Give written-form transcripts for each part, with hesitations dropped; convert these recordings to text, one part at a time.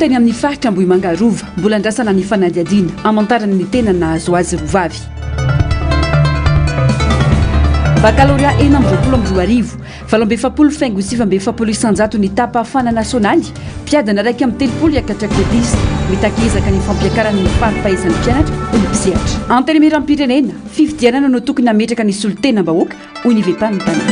eny amin'ny faritra Ambohimanga Rova. Mbola andrasana ny fanadihadiana hamantarana ny tena nahazo azy roa vavy. Bakalorea 2026, 48,49 ny taham-pahafahana nasionaly, mpiadina 31 hiakatra codis. Mitaky ezaka ny fampiakarana ny fari-pahaizan'ny mpianatra, hoy ny mpisehatra. Antenimierampirenena, fifidianana no tokony hametraka ny solontenam-bahoaka, hoy ny Vepam Tana.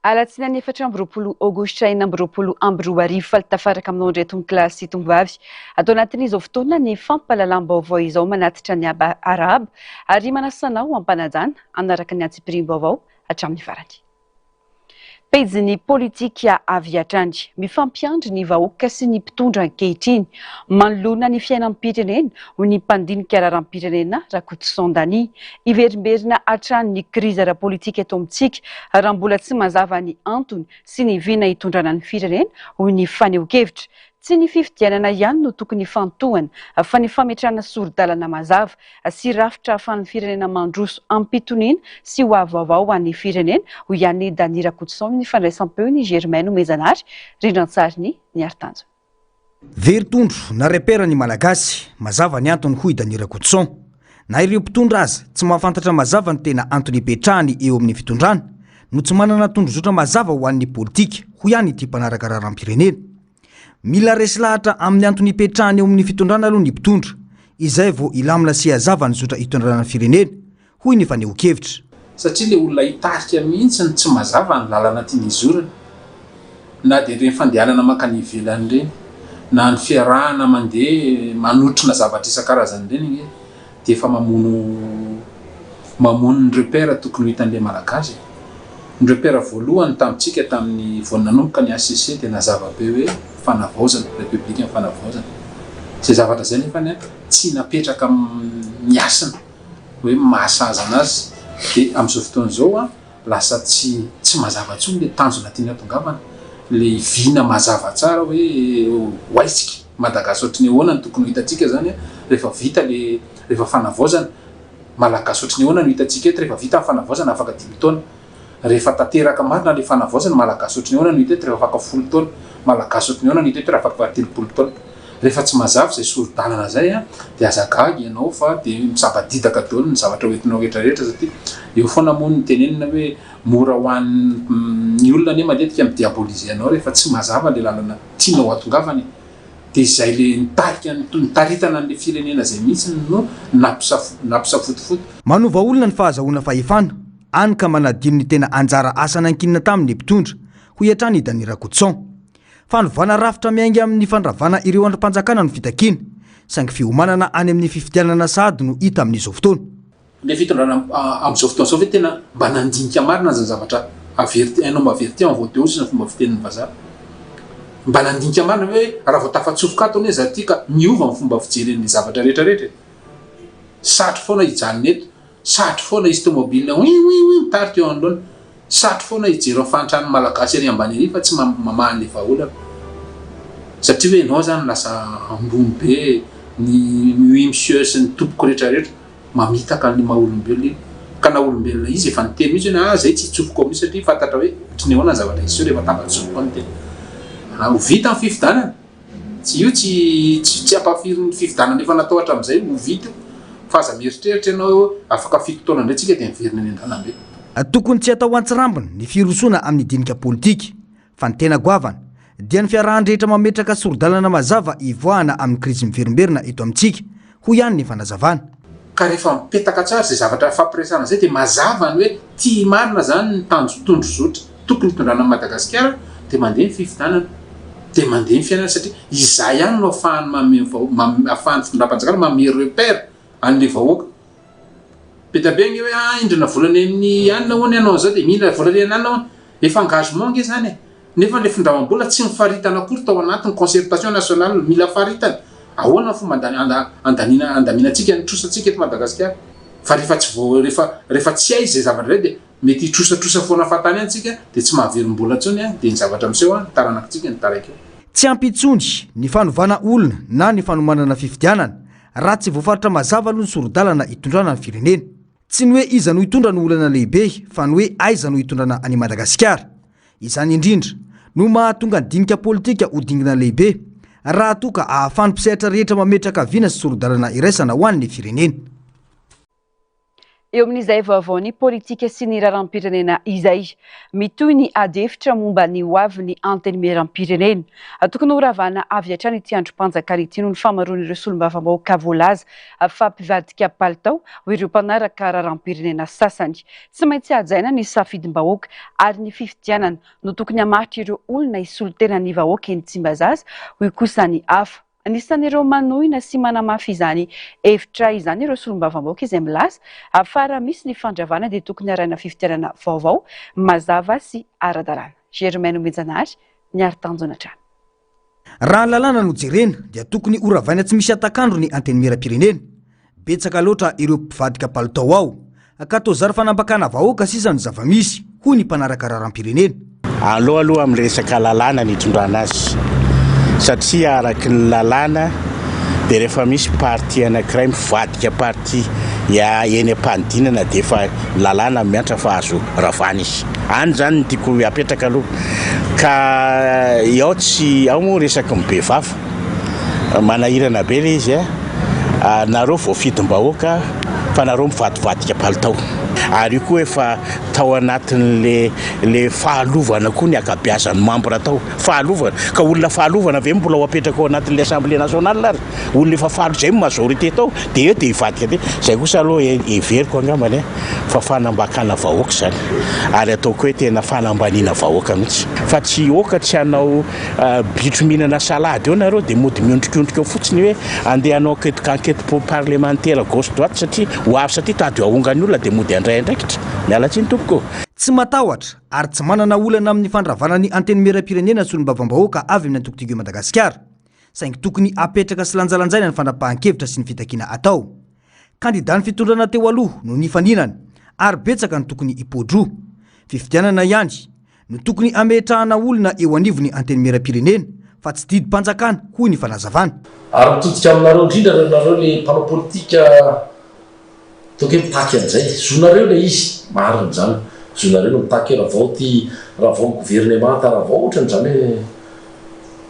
Alatsinainy 24 aogositra 2026, faly tafaraka aminao indray tompokolahy sy tompovavy. Ato anatin'izao fotoana ny fampahalalam-baovao izao manatitra ny arahaba ary manasa anao am-panajana hanaraka ny antsipiriam-baovao hatramin'ny farany. Pejin'ny politika avy hatrany. Mifampiandry ny vahoaka sy ny mpitondra ankehitriny manoloana ny fiainam-pirenena, hoy ny mpandinika raharaham-pirenena Rakotoson Dany. Hiverimberina hatrany ny krizy ara-politika eto amintsika raha mbola tsy mazava ny antony sy ny vina hitondrana ny firenena, hoy ny fanehoan-kevitra. Tsy ny fifidianana ihany no tokony hifantohana fa ny fametrahana sori-dalana mazava sy rafitra ahafahan'ny firenena mandroso amim-pitoniana sy ho avy vaovao ho an'ny firenena, hoy ihany Dany Rakotoson ny fandraisam-peon'i Germain Nomezanary, rindran-tsarin'i Niaritanjona. Very tondro na repère ny Malagasy, mazava ny antony hoy Dany Rakotoson. Na ireo mpitondra aza tsy mahafantatra mazava ny tena antony ipetrahany eo amin'ny fitondrana no tsy manana tondrozotra mazava ho an'ny politika, hoy ihany ity mpanaraka raharaham-pirenena. Mila resy lahatra amin'ny antony ipetrahany eo amin'ny fitondrana aloha ny mpitondra, izay vao hilamina sy hazava ny zotra hitondrana ny firenena, hoy ny fanehoan-kevitra. Satria ilay olona hitarika mihitsy no tsy mazava ny lalana tiany hizorana, na dia ireny fandehanana mankany ivelany ireny, na ny fiarahana mandeha manotrona zavatra isan-karazany ireny ange dia efa mamono mamono ny repère tokony ho hitan'ilay Malagasy e. Ny repère voalohany tamintsika tamin'ny vao nanomboka ny HCC dia nazava be hoe fanavaozana, République ny fanavaozana. Izay zavatra izay nefany an tsy napetraka ny hasina hoe mahasahaza anazy dia amin'izao fotoana izao an lasa tsy tsy mazava intsony ilay tanjona tiana hatongavana, ilay vina mazava tsara hoe ho aiza Malagasy ohatry ny ahoana no tokony ho hitantsika izany rehefa vita le rehefa fanavaozana, Malagasy ohatry ny ahoana no hitantsika eto rehefa vita ny fanavaozana afaka dimy taona, rehefa tanteraka marina le fanavaozana, Malagasy ohatry ny ahoana no hita eto rehefa afaka folo taona, Malagasy ohatry ny ahoana no hita eto rehefa afaka 30 taona. Rehefa tsy mazava izay sori-dalana izay dia aza gaga ianao fa dia misabadidaka daholo ny zavatra hoentinao rehetra rehetra satria eo foana moa no tenenina hoe mora ho an'ny olona anie matetika mi-diaboliser anao rehefa tsy mazava ilay lalana tianao hatongavana e! Dia izay le nitarika ny nitaritana an'le firenena izay mihitsy no nampisafotofoto. Manova olona ny fahazahoana fahefana, hany ka manadino ny tena anjara asa nankinina taminy ny mpitondra, hoy hatrany i Dany Rakotoson. Fanovana rafitra miainga amin'ny fandravana ireo andrim-panjakana no fitakiana, saingy fiomanana any amin'ny fifidianana sahady no hita amin'izao fotoana. Ilay fitondrana amin'izao fotoana izao ve tena mba nandinika marina izany zavatra averti, un homme averti en vaut deux hozy ny fomba fitenin'ny vazaha. Mba nandinika marina ve hoe raha vao tafatsofoka ato anie za ty ka miova ny fomba fijery an'ilay zavatra rehetra rehetra e. Satry foana hijanona eto, satry foana hisy tomobile oui oui oui mitarika eo anoloana, satry foana hijery ny fahantran'ny malagasy ery ambany ery fa tsy mamaha an'ilay vahaolana. Satria hoe ianao zany lasa ambony be, ny oui monsieur sy ny tompoko rehetra rehetra. Mamitaka ny maha olombelona io. Ka na olombelona izy efa niteny mihitsy hoe ah zay tsy hitsofoka ao mihitsy satria fantatra hoe ohatry ny ahoana ny zavatra hiseho rehefa tafatsofoka ao ny tena. Raha ho vita ny fifidanana, tsy io tsy tsy tsy ampahafirin'ny fifidanana efa natao hatramin'izay ho vita io. Fa aza mieritreritra ianao hoe afaka fito taona indray tsika dia miverina eny an-dalambe. Tokony tsy atao antsirambina ny firosoana amin'ny dinika politika. Fa ny tena goavana, dia ny fiarahan-drehetra mametraka sori-dalana mazava hivoahana amin'ny krizy miverimberina eto amintsika, hoy ihany ny fanazavana. Ka rehefa mipetaka tsara izay zavatra ifampiresahana izay dia mazava ny hoe tia marina izany ny tanjo tondrozotra tokony hitondrana an'i Madagasikara dia mandeha ny fifidianana, dia mandeha ny fiainana satria izay ihany no ahafahan'ny manome ahafahan'ny fitondram-panjakana manome repère an'ilay vahoaka. Be dia be ange hoe ah indrina volana eny anona hono ianao zao dia mila volana eny anona hono. Efa engagement ange zany e. Nefa le findramam-bola tsy nifaritana akory tao anatin'ny concertation nationale. Mila faritana. Ahoana ny fomba andaniana andaminantsika ny trosantsika eto Madagasikara. Fa rehefa tsy voa rehefa rehefa tsy hay izay zavatra izay dia mety hitrosatrosa foana fahatany any tsika dia tsy mahaverim-bola intsony dia ny zavatra miseho ny taranakitsika no taraiky eo. Tsy ampy intsony ny fanovana olona na ny fanomanana fifidianana Raha tsy voafaritra mazava aloha ny sori-dalana hitondrana ny firenena. Tsy ny hoe iza no hitondra no olana lehibe fa ny hoe aiza no hitondrana an'i Madagasikara. Izany indrindra. no mahatonga ny dinika politika ho dingana lehibe raha toa ka ahafahan'ny mpisehatra rehetra mametraka vina sy sori-dalana iraisana ho an'ny firenena. Eo amin'izay vaovaon'ny politika sy ny raharaham-pirenena izay, mitohy ny ady hevitra momba ny hoavin'ny Antenimierampirenena. Tokony horavana avy hatrany ity andrim-panjakana ity noho ny famaroan'ireo solombavambahoaka voalaza fa mpivadika palitao ho ireo mpanaraka raharaham-pirenena sasany. Tsy maintsy hajaina ny safidim-bahoaka ary ny fifidianana no tokony hamaritra ireo olona hisolo tena ny vahoaka eny Tsimbazaza, hoy kosa ny hafa. Anisan'ireo manohina sy manamafy izany hevitra izany ireo solombavambahoaka izay milaza fa raha misy ny fandravana dia tokony harahina fifidianana vaovao, mazava sy ara-dalàna. Germain Nomenjanahary, Niary Tanjona hatrany. Raha ny lalàna no jerena dia tokony horavaina tsy misy hatak'andro ny Antenimierampirenena. Betsaka loatra ireo mpivadika palitao ao, ka toa zary fanambakana vahoaka sisa no zava-misy, hoy ny mpanaraka raharaham-pirenena. Aleo aloha amin'ny resaka lalàna ny hitondrana azy satria araky ny lalàna dia rehefa misy parti anankiray mivadika parti eny am-panidinana dia efa lalàna miantra fa azo ravana izy. Any izany no tiako apetraka aloha ka ao tsy ao moa resaky ny be vava. Manahirana be le izy a! Nareo voafidim-bahoaka fa nareo mivadibadika palitao. Ary io koa efa tao anatin'le le fahalovana koa ny ankabeazan'ny membre tao. Fahalovana. Ka olona fahalovana ve mbola ho apetraka ao anatin'le assemblée nationale ary? Olona efa faly zay ny majorité tao de eo de hivadika de zay kosa aloha heveriko angambany fa fanambakana vahoaka izany. Ary ataoko hoe tena fanambaniana vahoaka mihitsy. Fa tsy oka tsy hanao Bitro mihinana salade eo nareo dia mody miondrikondrika eo fotsiny hoe andeha hanao enquete enquete parlemantera gauche droite satria ho avy satria tady ahongan'ny olona dia mody handray andraikitra. Miala tsiny tompoko. Tsy matahotra ary tsy manana olana amin'ny fandravana ny Antenimierampirenena solombavambahoaka avy amin'ny antoko Tigo Madagasikara. Saingy tokony apetraka sy lanjalanjaina ny fanapahan-kevitra sy ny fitakiana atao. Kandidan'ny fitondrana teo aloha no nifaninana ary betsaka ny tokony hipoa-droa. Fifidianana ihany no tokony hametrahana olona eo anivon'ny Antenimierampirenena fa tsy didim-panjakana, hoy ny fanazavana. Ary mitodika aminareo indrindra ireo nareo le mpanao politika ataoko hoe mitaky an'izay. Zonareo ilay izy, marina izany, zonareo no mitaky hoe ravao ity, ravao ny governemanta, ravao ohatran'izany hoe.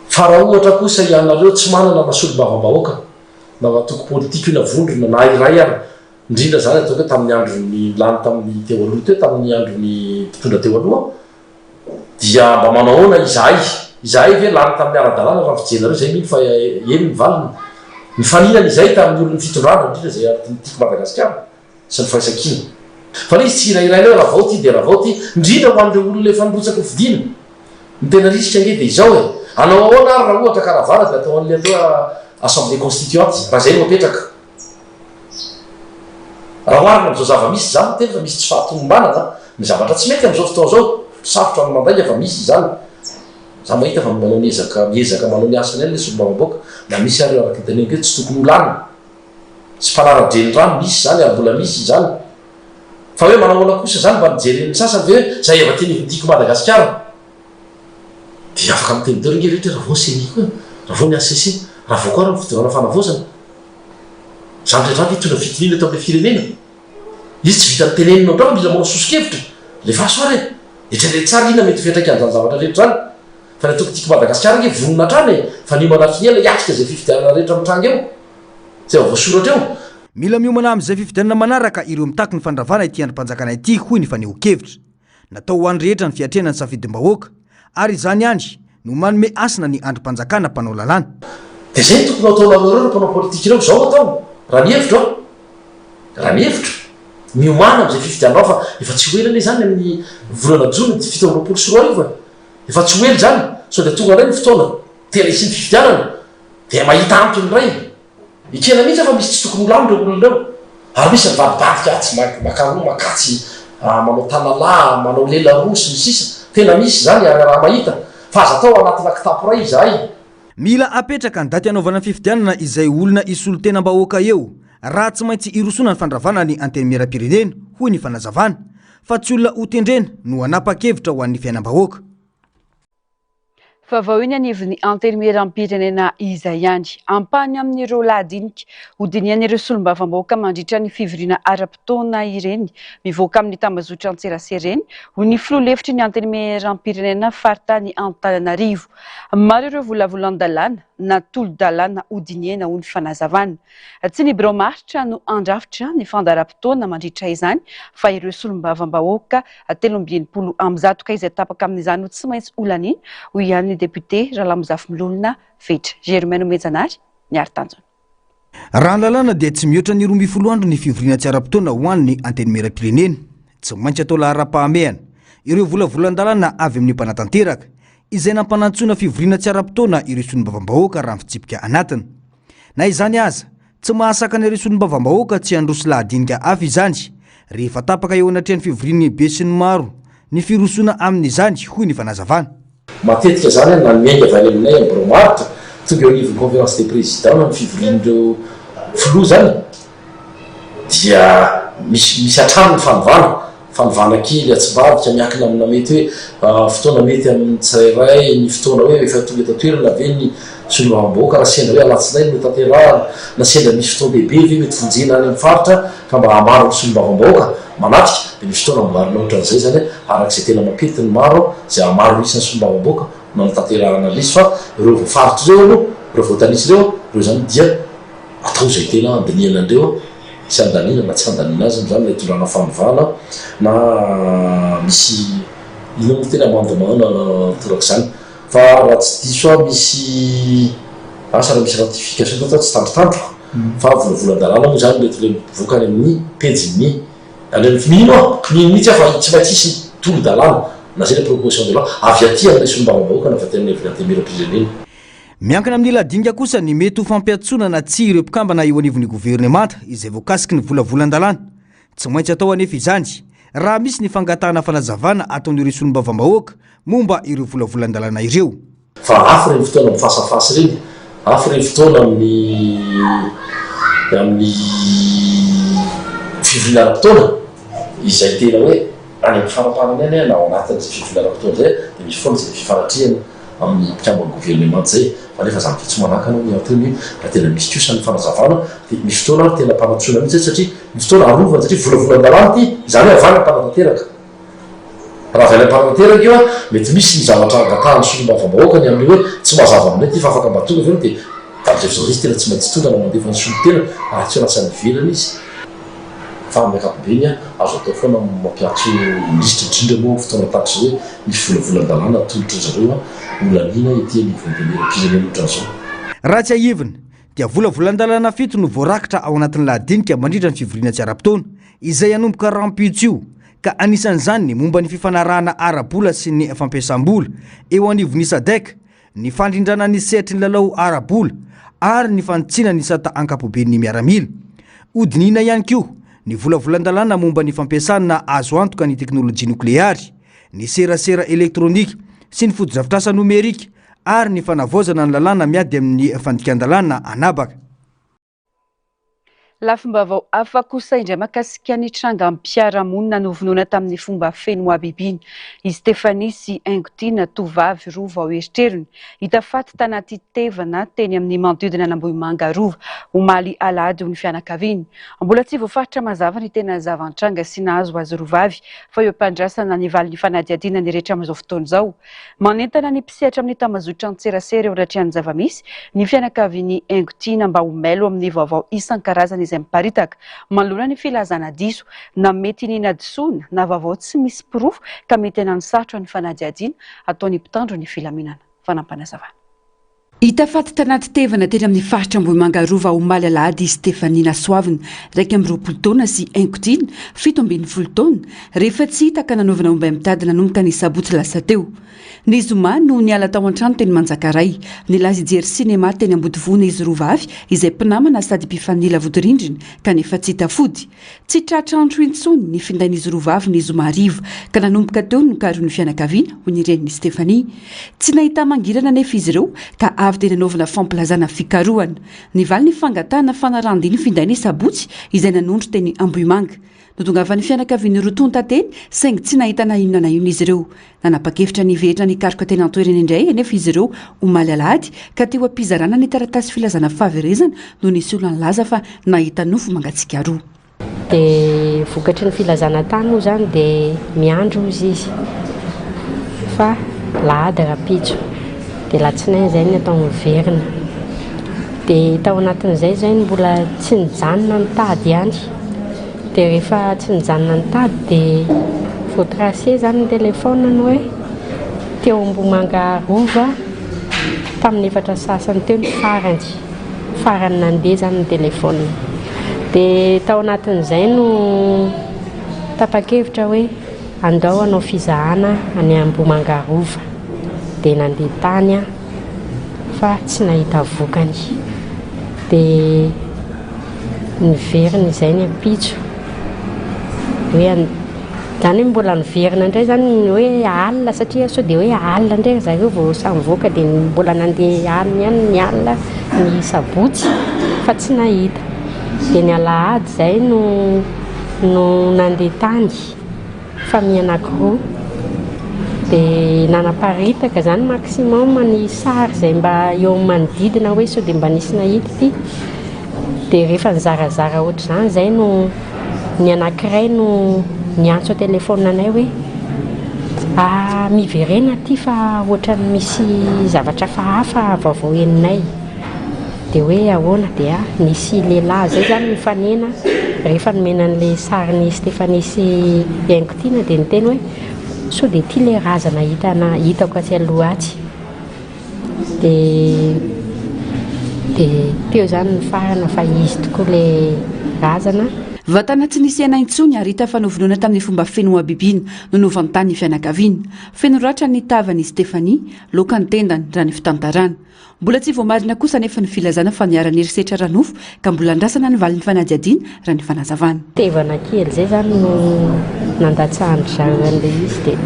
Fa raha ohatra kosa ianareo tsy manana na solombavambahoaka na antoko politika io na vondrona na iray ara, Indrindra izany ataoko hoe tamin'ny andron'ny lany tamin'ny teo aloha teo, tamin'ny andron'ny mpitondra teo aloha, dia mba manao ahoana izahay? Izahay ve lany tamin'ny ara-dalàna raha ny fijerinareo? Izay mino fa eny ny valiny. Nifaninana izahay tamin'ny olon'ny fitondrana, indrindra izay araka ny Tiako Madagasikara sy ny Firaisankina. Fa ilay izy tsy hirahiraina hoe ravao ity dia ravao ity, indrindra ho an'ireo olona efa nirotsaka hofidiana. Ny tena risque ange dia izao e! Hanao ahoana ary raha ohatra ka ravana dia atao an'ilay atao hoe assemblée constituante, raha izay no apetraka? Raha oharina amin'izao zava-misy izany miteny fa misy tsy fahatomombanana ny zavatra tsy mety amin'izao fotoana izao, sarotra ny mandainga fa misy izany. Za mahita fa manao ny ezaka, miezaka manao ny asany ihany ilay solombavambahoaka, na misy ary araka ny teneniko hoe tsy tokony ho lany sy mpanara-drenirano, misy izany ary mbola misy izany. Fa hoe manao ahoana kosa izany mba nojeren'ny sasany ve hoe izay avy aty anivon'ny Tiako Madagasikara dia afaka miteny daholo ange rehetra hoe ravao ny Ceni koa e, ravao ny HCC, ravao koa ary ny fitondrana fanavaozana. Izany rehetra izany ve hitondra fitoniana eto amin'ilay firenena? Izy tsy vitan'ny tenenina ao an-trano fa mila manao soso-kevitra. Alefaso ary e! Eritrereto tsara inona mety ho fiantraikan'izany zavatra rehetra izany. Fa ny antoko Tiako Madagasikara ange vonona hatrany e! Fa niomana hatry ny ela hiatrika izay fifidianana rehetra mitranga eo. Izay efa voasoratra eo. Mila miomana amin'izay fifidianana manaraka ireo mitaky ny fandravana ity andrim-panjakana ity, hoy ny fanehoan-kevitra. Natao ho an'ny rehetra ny fiatrehana ny safidim-bahoaka, ary izany ihany no manome hasina ny andrim-panjakana mpanao lalàna. Dia izay no tokony ho ataonareo ireo ry mpanao politika ireo, izao atao, raha ny hevitro an, raha ny hevitro, miomàna amin'izay fifidianana ao fa efa tsy ho ela anie izany amin'ny volana jona 2027 e, efa tsy ho ela izany, sao dia tonga indray ny fotoana tena hisian'ny fifidianana, dia mahita antony indray. Ekena mihitsy aho fa misy tsy tokony ho lany ireo olona ireo. Ary misy mivadibadika atsy, maka roa makatsy, manao tanalahy, manao lela roa sy ny sisa Tena misy izany ary araha mahita. Fa aza atao anatina kitapo iray izahay. Mila apetraka ny daty hanaovana ny fifidianana izay olona hisolo tenam-bahoaka eo raha tsy maintsy hirosoana ny fandravana ny Antenimierampirenena, hoy ny fanazavana, fa tsy olona hotendrena no hanapa-kevitra ho an'ny fiainam-bahoaka. Vaovao eny anivon'ny Antenimierampirenena izay ihany. Ampahany amin'ireo lahadinika hodinihan'ireo solombavambahoaka mandritra ny fivoriana ara-potoana ireny mivoaka amin'ny tambazotran-tserasera ireny, hoy ny filoha lefitry ny Antenimierampirenena faritany Antananarivo. Maro ireo volavolan-dalàna na tolo-dalàna hodinihina, hoy ny fanazavana. Tsy ny birao maharitra no handrafitra ny fandaharam-potoana mandritra izany fa ireo solombavambahoaka 163 ka izay tapaka amin'izany no tsy maintsy holaniana, hoy ihany ny depiote Ralamozafimilolona Fetra. Germain Nomenjanahary, Niary Tanjona. Raha ny lalàna dia tsy mihoatra ny 12 andro ny fivoriana tsy ara-potoana ho an'ny Antenimierampirenena. Tsy maintsy atao laharam-pahamehana ireo volavolan-dalàna avy amin'ny mpanatanteraka, izay nampanantsoina fivoriana tsy ara-potoana ireo solombavambahoaka raha ny fitsipika anatiny. Na izany aza, Tsy mahasakana ireo solombavambahoaka tsy handroso lahadinika hafa izany rehefa tapaka eo anatrehan'ny fivorian'ny besinimaro ny firosoana amin'izany, hoy ny fanazavana. Matetika izany na ny miainga avy any aminay amin'ny birao maharitra, tonga eo anivon'ny conférence des présidents na ny fivorian'ireo filoha izany dia misy misy hatrany ny fanovana. Fanovana kely atsimbadika miankina amina mety hoe fotoana mety amin'ny tsirairay, ny fotoana hoe efa tonga eto an-toerana ve ny solombavambahoaka raha sendra hoe alatsinainy no tanterahana, na sendra misy fotoan-dehibe ve mety vonjena any amin'ny faritra ka mba hahamaro ny solombavambahoaka manatrika dia misy fotoana amboarina ohatran'izay izany araka izay tena mampety ny maro izay hahamaro ny isan'ny solombavambahoaka no hanatanterahana ilay izy fa ireo voafaritra ireo aloha, ireo voatanisa ireo, ireo izany dia atao izay tena handinihana an'ireo. Tsy handaniana na tsy handaniana azy moa izany ilay itondrana fanovana na misy inona moa tena amendement na torak'izany fa raha tsy diso aho misy asa raha misy ratification tao tsy tandrotandroko fa volavolan-dalàna moa izany mety ilay mivoaka any amin'ny pejin'ny any amin'ny mino aho mino mihitsy aho fa tsy maintsy hisy tolo-dalàna na izay ilay proposition de loi avy aty amin'ilay solombavambahoaka na avy aty amin'ny Antenimierampirenena. Miankina amin'ny lahadinika kosa ny mety ho fampiantsoana na tsia ireo mpikambana eo anivon'ny governemanta izay voakasiky ny volavolan-dalàna. Tsy maintsy atao anefa izany raha misy ny fangatahana fanazavana ataon'ireo solombavambahoaka momba ireo volavolan-dalàna ireo. Fa hafa ireny fotoana mifasafasa ireny, hafa ireny fotoana amin'ny amin'ny fivoriana ara-potoana izay tena hoe any amin'ny faramparany any na ao anatin'izay fivoriana ara-potoana izay dia misy foana izay fifanatrehana. amin'ny mpikamban'ny governemanta izay fa nefa zavatra tsy manakana hoy aho teo ny hoe raha tena misy kosa ny fanazavana dia misy fotoana ary tena ampanantsoina mihitsy satria misy fotoana arovana satria volavolan-dalàna ity izany hoe avy any am-panatanteraka raha avy any am-panatanteraka io an mety misy ny zavatra angatahan'ny solombavambahoaka ny amin'ny hoe tsy mazava aminay ity fa afaka mba tonga ve aloha dia amin'izay fotoana izay izy tena tsy maintsy tonga na mandefa ny solontena raha tsy ho lasa any ivelany izy Fa amin'ny ankapobeny, azo atao foana ny mampiantso minisitra, indrindra moa amin'ny fotoana tahaka izao hoe misy volavolan-dalàna atolotry ry zareo holaniana ety anivon'ny Antenimierampirenena ohatran'izao. Raha tsiahivina, dia volavolan-dalàna fito no voarakitra ao anatin'ny lahadinika mandritra ny fivoriana tsy ara-potoana, izay hanomboka rahampitso io, ka anisan'izany ny momba ny fifanarahana ara-bola sy ny fampiasam-bola eo anivon'ny Sadec, ny fandrindrana ny sehatry ny lalao ara-bola ary ny fanitsiana ny sata ankapoben'ny miaramila. Hodinihina ihany koa ny volavolan-dalàna momba ny fampiasana azo antoka ny teknolojia nokleary, ny serasera elektronika sy ny fotodrafitrasa nomerika ary ny fanavaozana ny lalàna miady amin'ny fandikan-dalàna an'habaka. Lafim-baovao hafa kosa indray mahakasika ny trangam-piarahamonina novonoina tamin'ny fomba feno habibiana i Stéphanie sy Haingotiana, tovovavy roa vao eritreriny. Hita faty tanaty tevana teny amin'ny manodidina an'Ambohimanga Rova, omaly alahady hoy ny fianakaviany. Mbola tsy voafaritra mazava ny tena zava-nitranga sy nahazo azy roa vavy fa eo am-piandrasana ny valin'ny fanadihadiana ny rehetra amin'izao fotoana izao. Manentana ny mpisehatra amin'ny tambazotran-tserasera eo anatrehan'ny zava-misy ny fianakavian'i Haingotiana mba ho mailo amin'ny vaovao isan-karazany izay miparitaka manoloana ny filazana diso na mety iniana disoana na vaovao tsy misy porofo ka mety hananosarotra ny fanadihadiana ataon'ny mpitandro ny filaminana. Fanampinazavana. Hita faty tanaty tevana teny amin'ny faritra Ambohimanga Rova omaly alahady i Stéphanie Nasoavina, 21 taona sy Haingotiana, 17 taona, rehefa tsy hita ka nanaovana ombay mitady nanomboka ny sabotsy lasa teo. Ny zoma no niala tao an-trano teny Manjakaray. Nilaza hijery sinema teny Ambodivona izy roa vavy izay mpinamana sady mpifanila vodirindrina kanefa tsy hita fody. Tsy tratra andro intsony ny findain'izy roa vavy ny zoma hariva, ka nanomboka teo no nokarohin'ny fianakaviana, hoy ny renin'i Stéphanie. Tsy nahita mangirana anefa izy ireo, ka avy. Avy dia nanaovana fampilazana fikarohana. Nivaly ny fangatahana fanarahan-dia ny finday ny sabotsy izay nanondro teny Ambohimanga. Notongavan'ny fianakavian'ny roa tonta teny saingy tsy nahita na inona na inona izy ireo. Nanapa-kevitra ny hiverina nikaroka teny an-toerana indray anefa izy ireo omaly alahady ka teo am-pizarana ny taratasy filazana fahaverezana no nisy olona nilaza fa nahita nofo mangatsiaka roa. Dia vokatry ny filazana tany moa izany dia miandry hozy izy fa lahady rahampitso dia latsinainy izay ny atao miverina. Dia tao anatin'izay izay no mbola tsy nijanona nitady ihany. Dia rehefa tsy nijanona nitady dia voatracer izany ny telefaoniny hoe teo Ambohimanga Rova tamin'ny efatra sasany teo ny farany. Farany nandeha izany ny telefaonina. Dia tao anatin'izay no tapa-kevitra hoe andao hanao fizahana any Ambohimanga Rova. Dia nandeha tany aho fa tsy nahita vokany. Dia niverina izay ny ampitso hoe Izany hoe mbola niverina indray izany ny hoe alina satria sao dia hoe alina indray ry zareo vao samy mivoaka dia mbola nandeha alina ihany ny alina ny sabotsy fa tsy nahita. Dia ny alahady izay no no nandeha tany famille anankiroa dia nanaparitaka izany maximum ny sary izay mba eo amin'ny manodidina hoe sao dia mba nisy nahita ity. Dia rehefa nizarazara ohatr'izany izay no ny anankiray no niantso an-telefaonina anay hoe ah, miverena aty fa ohatran'ny misy zavatra hafahafa vaovao henonay. Dia hoe ahoana? Dia nisy lehilahy izay izany nifanena rehefa nomena an'ilay sarin'i Stéphanie sy Haingotiana dia niteny hoe sao dia ity ilay razana hitana hitako atsy aloha atsy. Dia dia teo izany nifarana fa izy tokoa ilay razana. Vatana tsy nisy aina intsony ary hita fa novonoina tamin'ny fomba feno habibiana no novantanin'ny fianakaviana. Feno ratra ny tavan'i Stéphanie, loaka ny tendany, raha ny fitantarana. Mbola tsy voamarina kosa anefa ny filazana fa niharan'ny herisetra ara-nofo ka mbola andrasana ny valin'ny fanadihadiana raha ny fanazavana. Tevana kely izay izany no nandatsahan-dry zareo an'ilay izy dia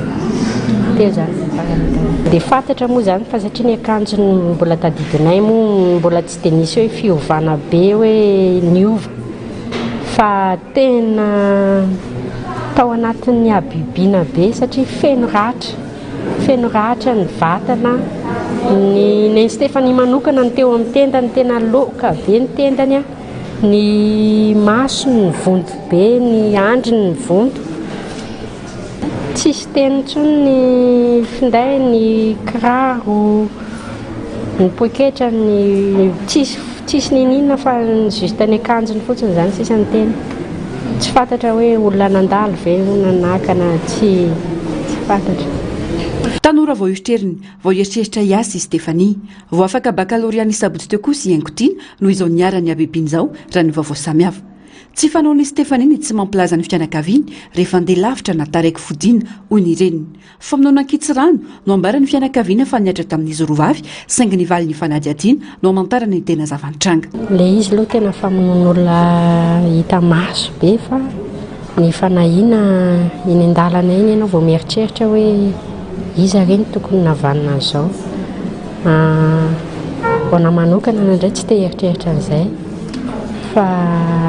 teo izany ny farany tany. Dia fantatra moa izany fa satria ny akanjony mbola tadidinay moa mbola tsy dia nisy hoe fiovana be hoe niova fa tena tao anatin'ny habibiana be satria feno ratra. Feno ratra ny vatana, ny nen'i Stéphanie manokana ny teo amin'ny tendany tena loaka be ny tendany, ny masony nivonto be, ny andriny nivonto, tsisy teny intsony ny finday, ny kiraro, ny poketrany, tsisy. Tsisy niniana fa ny juste ny akanjony fotsiny izany sisa no teny. Tsy fantatra hoe olona nandalo ve no nanaka na tsy tsy fantatra. Tanora vao eritreriny, vao hieritreritra hiasa i Stéphanie. Vao afaka bakalorea ny sabotsy teo kosa i Haingotiana no izao niharan'ny habibiana izao raha ny vaovao samihafa. Tsy fanaon'i Stéphanie ny tsy mampilaza ny fianakaviany rehefa handeha lavitra na taraiky fodiana, hoy ny reniny. Famonoana an-kitsirano no ambaran'ny fianakaviana fa nihatra tamin'izy roa vavy, saingy ny valin'ny fanadihadiana no hamantarana ny tena zava-nitranga. Ilay izy aloha tena famonoan'olona hita maso be fa ny fanahiana eny an-dalana eny ianao vao mieritreritra hoe iza re no tokony nahavanona an'izao. Ho anà manokana indray tsy te hieritreritra an'izay fa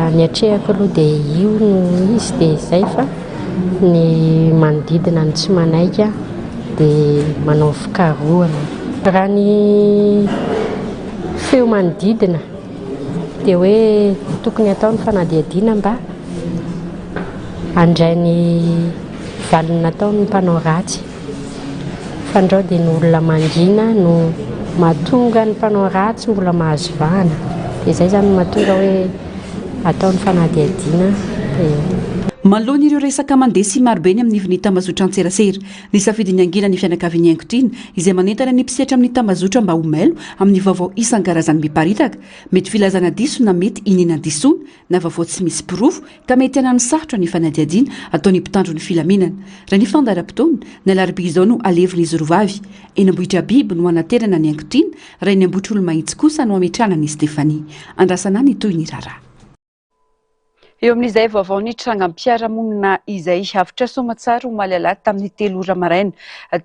ny atrehako aloha dia io no izy dia izay fa Ny manodidina no tsy manaiky dia manao fikarohana. Raha ny feo manodidina dia hoe tokony hatao ny fanadihadiana mba handray ny valiny natao ny mpanao ratsy. Fandrao dia ny olona mangina no mahatonga ny mpanao ratsy mbola mahazo vahana. Dia izay izany no mahatonga hoe atao ny fanadihadiana dia. Manoloana ireo resaka mandeha sy marobe eny amin'ny ivon'ny tambazotran-tserasera, nisafidy ny hangina ny fianakavian'i Haingotiana, izay manentana ny mpisehatra amin'ny tambazotra mba ho mailo amin'ny vaovao isan-karazany miparitaka. Mety filazana diso na mety iniana disoana na vaovao tsy misy porofo ka mety hanano sarotra ny fanadihadiana ataon'ny mpitandro ny filaminana. Raha ny fandaharam-potoana, ny alarobia izao no alevin'izy roa vavy. Eny Ambohidrabiby no hanaterana ny Haingotiana, raha eny Ambohitrolomahitsy kosa no hametrahana an'i Stéphanie. Andrasana ny tohin'ny raharaha. Eo amin'izay vaovao ny trangam-piarahamonina izay, avotra soamatsara omaly alahady tamin'ny 3 ora maraina.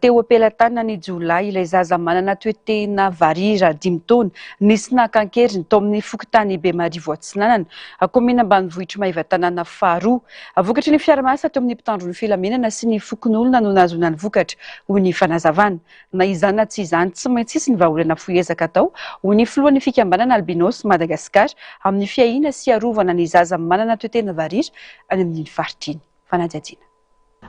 Teo am-pelatanan'ny jiolahy ilay zaza manana toe-tena varira, 5 taona, nisy naka an-keriny tao amin'ny fokontany Bemarivo Atsinanana, kaominina ambanivohitr'i Maevatanàna faharoa. Vokatry ny fiara-miasa teo amin'ny mpitandro ny filaminana sy ny fokonolona no nahazoana ny vokatra, hoy ny fanazavana. Na izany na tsy izany, tsy maintsy hisy ny vahaolana fohy ezaka atao, hoy ny filohan'ny fikambanana Albinos Madagascar, amin'ny fiahiana sy hiarovana ny zaza manana toe-tena varira any amin'iny faritra iny. Fanadihadiana.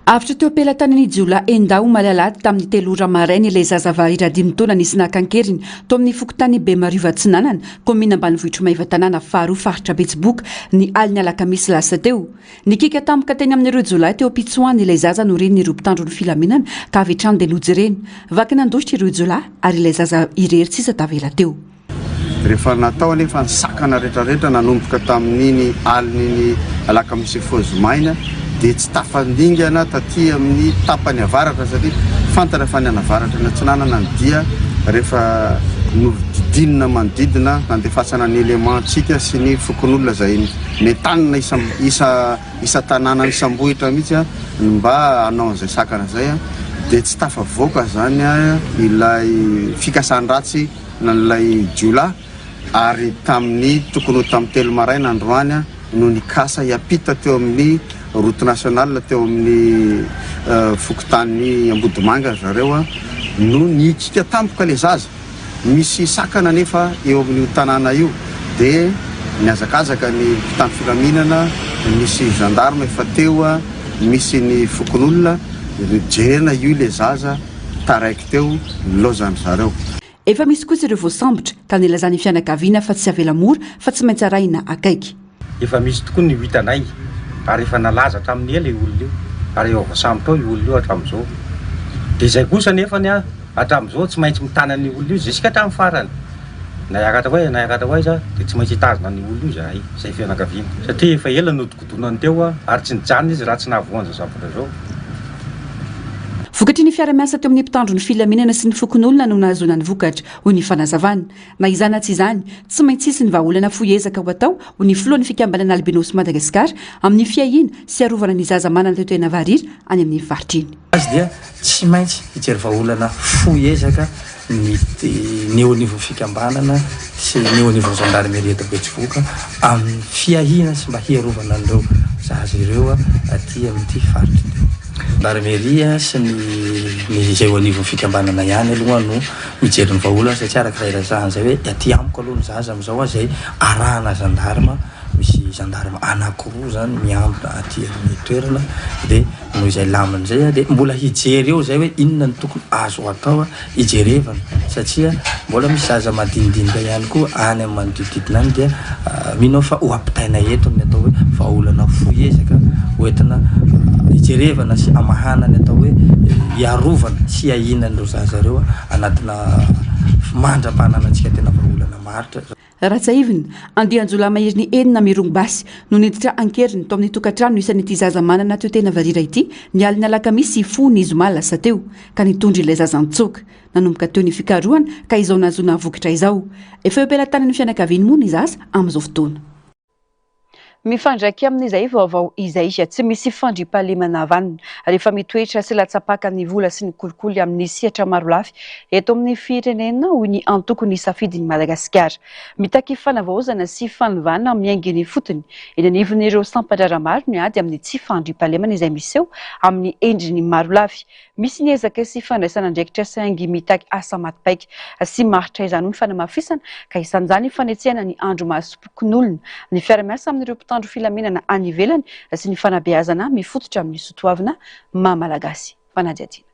Avotra teo am-pelatanan'ny jiolahy enin-dahy omaly alahady tamin'ny 3 ora maraina ilay zaza varira 5 taona nisy naka an-keriny tao amin'ny fokontany Bemarivo Atsinanana, kaominina ambanivohitr'i Maevatanàna faharoa, faritra Betsiboka, ny alin'ny alakamisy lasa teo. Nikiaka tampoka teny amin'ireo jiolahy teo am-pitsoahana ilay zaza norenin'ireo mpitandro ny filaminana ka avy hatrany dia nojerena. Vaky nandositra ireo jiolahy ary ilay zaza irery sisa tavela teo. Rehefa natao anefa ny sakana rehetrarehetra nanomboka tamin'iny alin'iny alakamisy hifoha zoma iny dia tsy tafandingana taty amin'ny tapany avaratra satria fantatra fa ny anavaratra ny atsinanana ny dia rehefa nodidinina manodidina nandefasana ny élément-ntsika sy ny fokonolona izay Nentanina isa isa isan-tanàna isam-bohitra mihitsy ny mba hanao an'izay sakana izay dia tsy tafavoaka izany ilay fikasan-dratsy an'ilay jiolahy ary tamin'ny tokony ho tamin'ny 3 maraina androany no nikasa hiampita teo amin'ny route nationale teo amin'ny fokontany Ambodimanga ry zareo no nihikika tampoka ilay zaza. Misy sakana anefa eo amin'io tanàna io dia nihazakazaka ny mpitandro filaminana, nisy gendarme efa teo, misy ny fokonolona, jerena io ilay zaza taraiky teo, nilaozan-dry zareo. Efa misy kosa ireo voasambotra ka nilazan'ny fianakaviana fa tsy avela mora fa tsy maintsy arahina akaiky. Efa misy tokoa ny ho hitanay ary efa nalaza hatramin'ny ela io olona io ary efa voasambotra ao io olona io hatramin'izao. Dia izay kosa nefany an, hatramin'izao tsy maintsy mitana an'io olona io jusqu'à hatramin'ny farany. Na hiakatra ho aiza na hiakatra ho aiza dia tsy maintsy hitazona an'io olona io izahay, izay fianakaviana. Satria efa ela nodikodonany teo an, ary tsy nijanona izy raha tsy nahavoa an'izao zavatra izao. Vokatry ny fiara-miasa teo amin'ny mpitandro ny filaminana sy ny fokonolona no nahazoana ny vokatra, hoy ny fanazavana. Na izany na tsy izany, tsy maintsy hisy ny vahaolana fohy ezaka ho atao, hoy ny filohan'ny fikambanana Albinos Madagascar, amin'ny fiahiana sy hiarovana ny zaza manana toe-tena varira any amin'iny faritra iny. Azy dia tsy maintsy hijery vahaolana fohy ezaka ny ny eo anivon'ny fikambanana sy ny eo anivon'ny zandarmeria eto Betsiboka amin'ny fiahiana sy mba hiarovana an'ireo zaza ireo aty amin'ity faritra ity. Zandarmeria sy ny ny izay eo anivon'ny fikambanana ihany aloha no mijery ny vahaolana satria araka izay resahana izay hoe aty amiko aloha ny zaza amin'izao izay arahana gendarme, misy gendarme anakiroa izany miambina aty amin'ny toerana dia noho izay lamina izay dia mbola hijery eo izay hoe inona no tokony azo atao hijerevana satria mbola misy zaza madinidinika ihany koa any amin'ny manodidididina any dia mino aho fa ho ampitaina eto ny atao hoe vahaolana fohy ezaka hoentina hijerevana sy hamahana ny atao hoe hiarovana sy hiahiana an'ireo zaza ireo anatina mandra-pananantsika tena vahaolana maharitra. Raha tsiahivina, andian-jiolahy maherin'ny enina mirongo basy no niditra an-keriny tao amin'ny tokantrano isan'ity zaza manana toe-tena varira ity ny alin'ny alakamisy hifoha ny zoma lasa teo, ka nitondra ilay zaza nitsoaka. Nanomboka teo ny fikarohana ka izao nahazoana vokatra izao. Efa eo am-pelatanan'ny fianakaviany moa ny zaza amin'izao fotoana. Mifandraika amin'izay vaovao izay, tsy misy fandriampahalemana vanona rehefa mitoetra sy latsa-paka ny vola sy ny kolikoly amin'ny sehatra marolafy eto amin'ny firenena, hoy ny antoko Nisafidy ny Madagasikara. Mitaky fanavaozana sy fanovana miainga eny ifotony eny anivon'ireo sampan-draharaha maro ny ady amin'ny tsy fandriampahalemana izay miseho amin'ny endriny marolafy. Misy ny ezaka sy fandraisana andraikitra saingy mitaky asa maty paika sy maharitra izany hoy ny fanamafisana ka isan'izany ny fanetsehana ny andrimasom-pokonolona, ny fiara-miasa amin'ireo mpitandro filaminana any ivelany sy ny fanabeazana mifototra amin'ny soatoavina maha Malagasy. Fanadihadiana.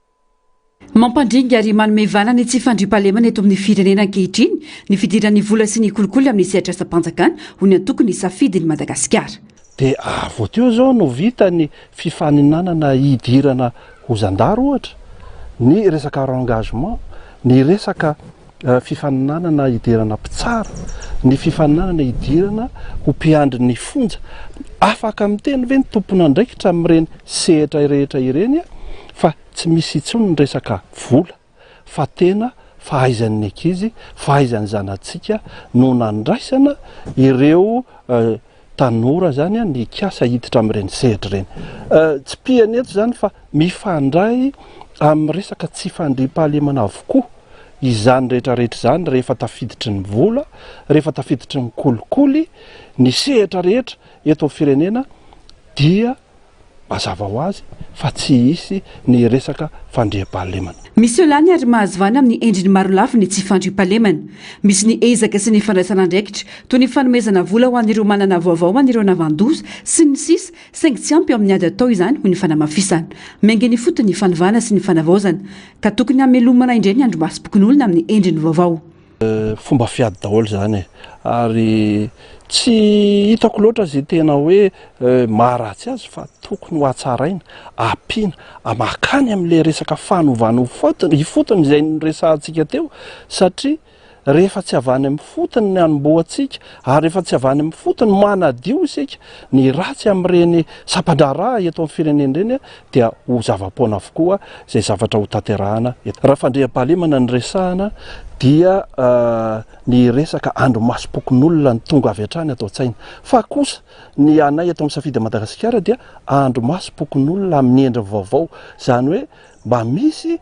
Mampandringa ary manome vahana ny tsy fandriampahalemana eto amin'ny firenena ankehitriny ny fidiran'ny vola sy ny kolikoly amin'ny sehatr'asam-panjakana hoy ny antoko Nisafidy ny Madagasikara. Dia vao teo izao no vita ny fifaninanana hidirana ho zandary ohatra, ny resaka rengagement, ny resaka fifaninanana hidirana mpitsara, ny fifaninanana hidirana ho mpiandry ny fonja. Afaka miteny ve ny tompon'andraikitra amin'ireny sehatra rehetra ireny fa tsy misy intsony ny resaka vola fa tena fahaizan'ny ankizy, fahaizan'ny zanatsika no nandraisana ireo. tanora izany ny hikasa hiditra amin'ireny sehatra ireny. Tsipihana eto izany fa mifandray amin'ny resaka tsy fandriampahalemana avokoa izany rehetra rehetra izany rehefa tafiditry ny vola, rehefa tafiditry ny kolikoly, ny sehatra rehetra eto amin'ny firenena dia Mazava ho azy fa tsy hisy ny resaka fandriampahalemana. Miseho lany ary mahazo vahana amin'ny endriny marolafy ny tsy fandriampahalemana. Misy ny ezaka sy ny fandraisana andraikitra, toy ny fanomezana vola ho an'ireo manana vaovao ho an'ireo navan-doza, sy ny sisa, saingy tsy ampy eo amin'ny ady atao izany, hoy ny fanamafisana. Miainga eny ifotony ny fanovana sy ny fanavaozana, ka tokony hamelomana indray ny andrimasom-pokonolona amin'ny endriny vaovao. Fomba fiady daholo izany e! Ary tsy hitako loatra izay tena hoe maharatsy azy fa tokony ho hatsaraina, ampiana, mankany amin'ilay resaka fanovana ifotony izay noresahantsika teo satria rehefa tsy avy any amin'ny fotony ny hanombohantsika ary rehefa tsy avy any amin'ny fotony manadio isika ny ratsy amin'ireny sampan-draharaha eto amin'ny firenena ireny dia ho zava-poana avokoa izay zavatra ho tanterahana eto. Raha fandriampahalemana no resahana dia ny resaka andrimasom-pokonolona no tonga avy hatrany ato an-tsaina. Fa kosa ny anay eto amin'ny Safidy Madagasikara dia andrimasom-pokonolona amin'ny endriny vaovao, izany hoe mba misy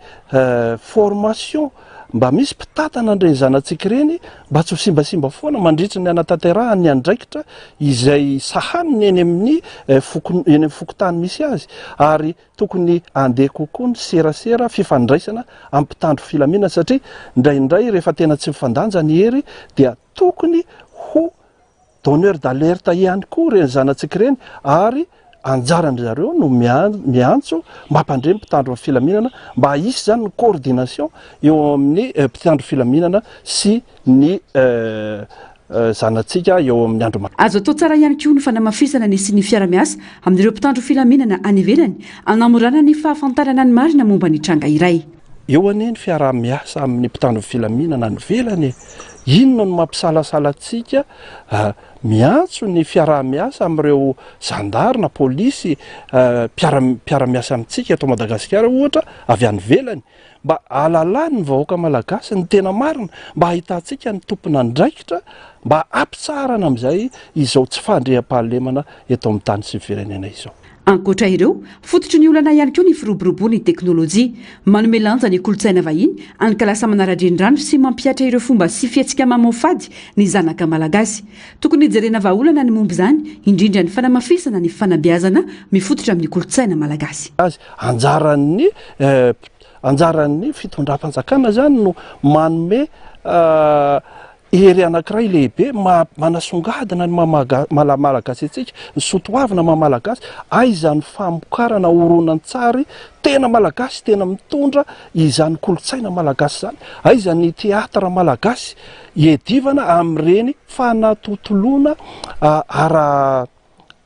formation, mba misy mpitantana an'ireny zanatsika ireny mba tsy ho simbasimba foana mandritry ny hanatanterahany ny andraikitra izay sahaniny eny amin'ny foko eny amin'ny fokontany misy azy ary tokony handeha kokoa ny serasera fifandraisana amin'ny mpitandro filaminana satria indraindray rehefa tena tsy mifandanja ny hery dia tokony ho Donneur d'alerte ihany koa ireny zanatsika ireny ary anjaran-dry zareo no miantso mampandre ny mpitandro ny filaminana mba hisy izany ny coordination eo amin'ny mpitandro filaminana sy ny zanatsika eo amin'ny andro Azo atao tsara ihany koa ny fanamafisana ny sy ny fiara-miasa amin'ireo mpitandro filaminana any ivelany hanamorana ny fahafantarana ny marina momba ny tranga iray. Eo anie ny fiaraha-miasa amin'ny mpitandro ny filaminana any ivelany e! Inona no mampisalasala antsika miantso ny fiaraha-miasa amin'ireo zandary na polisy mpiara-miasa amintsika eto Madagasikara ohatra avy any ivelany mba hahalalan'ny vahoaka malagasy ny tena marina, mba hahitantsika ny tompon'andraikitra mba hampitsaharana amin'izay izao tsy fandriampahalemana eto amin'ny tany sy ny firenena izao. Ankoatra ireo, fototry ny olana ihany koa ny firoboroboan'ny teknolojia. Manome lanja ny kolontsaina vahiny, any ka lasa manara-drenirano sy mampihatra ireo fomba sy fihetsika mamoafady ny zanaka malagasy. Tokony hijerena vahaolana ny momba izany, indrindra ny fanamafisana ny fanabeazana mifototra amin'ny kolontsaina malagasy. Azy. Anjaran'ny anjaran'ny fitondram-panjakana izany no manome Hery anankiray lehibe manasongadina ny maha Malagasy antsika, ny soatoavina maha Malagasy, aiza ny famokarana horonantsary tena Malagasy, tena mitondra izany kolontsaina Malagasy izany, aiza ny teatra Malagasy iadivana amin'ireny fanatontoloana ara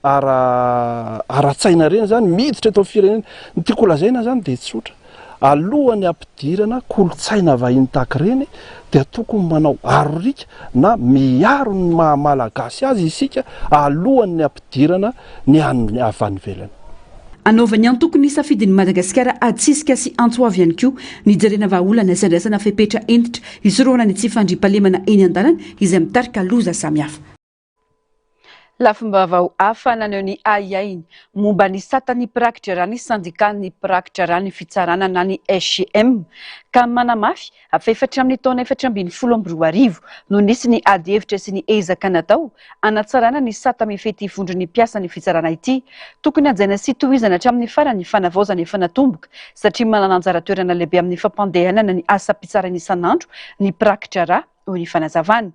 ara ara-tsaina ireny izany miditra eto amin'ny firenena. Ny tiako holazaina izany dia tsotra, alohan'ny hampidirana kolontsaina vahiny tahaka ireny dia tokony manao aro-riaka na miaro ny maha Malagasy azy isika alohan'ny hampidirana ny an'ny avy any ivelany. Anaovan'ny antoko ny safidin'i Madagasikara adisisika sy antso avo ihany koa ny hijerena vahaolana sy handraisana fepetra hentitra hisorohana ny tsy fandriampahalemana eny an-dalana izay mitarika loza samihafa. Lafim-baovao hafa naneho ny ahiahiny momba ny satan'ny mpirakidraharaha ny sendikan'ny mpirakidraharaha ny fitsarana na ny SGM ka manamafy fa efa hatramin'ny taona 2014 no nisy ny ady hevitra sy ny ezaka natao hanatsarana ny sata mifehy ity vondron'ny mpiasan'ny fitsarana ity. Tokony hajaina sy tohizana hatramin'ny farany ny fanavaozana efa natomboka satria manana anjara toerana lehibe amin'ny fampandehanana ny asam-pitsarana isan'andro ny mpirakidraharaha, hoy ny fanazavana.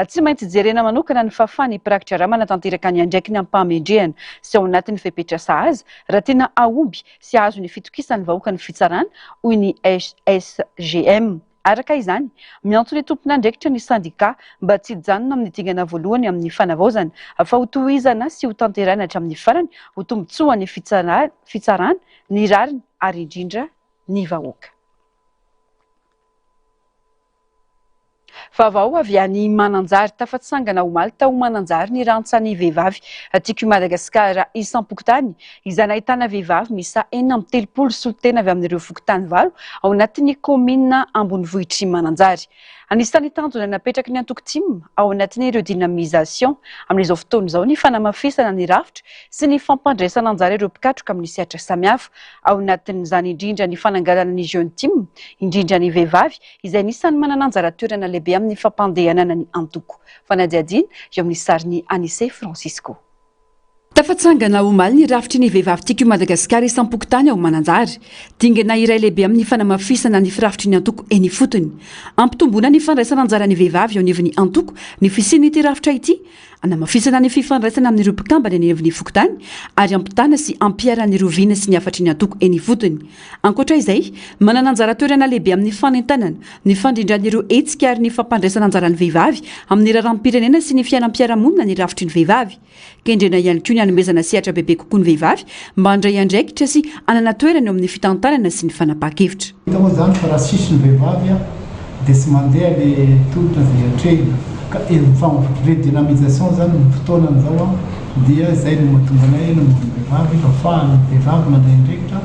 Tsy maintsy jerena manokana ny fahafahan'ny mpirakidraharaha manatanteraka ny andraikiny amim-pahamendrehana sy ao anatin'ny fepetra sahaza raha tena hahomby sy hahazo ny fitokisan'ny vahoaka ny fitsarana, hoy ny SGM. Araka izany, miantso ny tompon'andraikitra ny sendikà mba tsy hijanona amin'ny dingana voalohany amin'ny fanavaozana fa hotohizana sy hotanterahina hatramin'ny farany ho tombontsoan'ny fitsarana, ny rariny ary indrindra ny vahoaka. Vaovao avy any Mananjary, tafatsangana omaly tao Mananjary ny rantsan'ny vehivavy Tiako i Madagasikara isam-pokontany, izay nahitana vehivavy miisa 36 solontena avy amin'ireo fokontany valo ao anatin'ny kaominina ambonivohitr'i Mananjary. Anisan'ny tanjona napetraky ny antoko tim ao anatin'ireo dynamisation amin'izao fotoana izao ny fanamafisana ny rafitra sy ny fampandraisana anjara ireo mpikatroka amin'ny sehatra samihafa. Ao anatin'izany indrindra ny fananganana ny Jeune Tim, indrindra ny vehivavy, izay anisan'ny manana anjara toerana lehibe amin'ny fampandehanana ny antoko. Fanadihadiana eo amin'ny sarin'i Anise Francisco. Tafatsangana omaly ny rafitry ny Vehivavy Tiako i Madagasikara isam-pokontany ao Mananjary. Dingana iray lehibe amin'ny fanamafisana ny firafitry ny antoko eny ifotony. Ampitomboana ny fandraisana anjaran'ny vehivavy eo anivon'ny antoko ny fisian'ity rafitra ity, anamafisana ny fifandraisana amin'ireo mpikambana eny anivon'ny fokontany ary ampitana sy ampiharana ireo vina sy ny hafatry ny antoko eny ifotony. Ankoatra izay, manana anjara toerana lehibe amin'ny fanentanana, ny fandrindrana ireo hetsika ary ny fampandraisana anjara ny vehivavy amin'ny raharaham-pirenena sy ny fiainam-piarahamonina ny rafitry ny vehivavy. Kendrena ihany koa ny hanomezana sehatra bebe kokoa ny vehivavy mba handray andraikitra sy hanana toerana eo amin'ny fitantanana sy ny fanapahan-kevitra. Hita moa izany fa raha tsisy ny vehivavy dia tsy mandeha le tolotra izay atrehina ka efa redynamisation izany ny fotoanany izao dia izay no mahatonga anay namory ny vehivavy afahan'ny vehivavy mandray andraikitra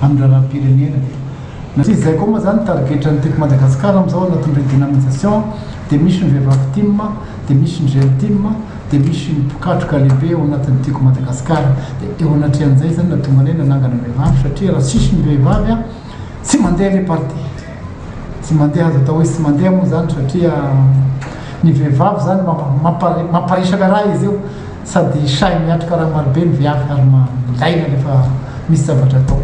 amin'ny raharaham-pirenena dia Satria izay koa moa izany tarigetran'ny Tiako Madagasikara amin'izao anatin'ny redynamisation dia misy ny vehivavy tim dia misy ny jeune tim dia misy ny mpikatroka lehibe ao anatin'ny Tiako Madagasikara. Dia eo anatrehan'izay izany nahatonga anay nanangana ny vehivavy satria raha tsisy ny vehivavy an, tsy mandeha ilay parti. Tsy mandeha, azo atao hoe tsy mandeha moa izany satria ny vehivavy izany mamparesaka raha izy io sady sahy miatrika raha marobe ny viavy ary ilaina rehefa misy zavatra atao.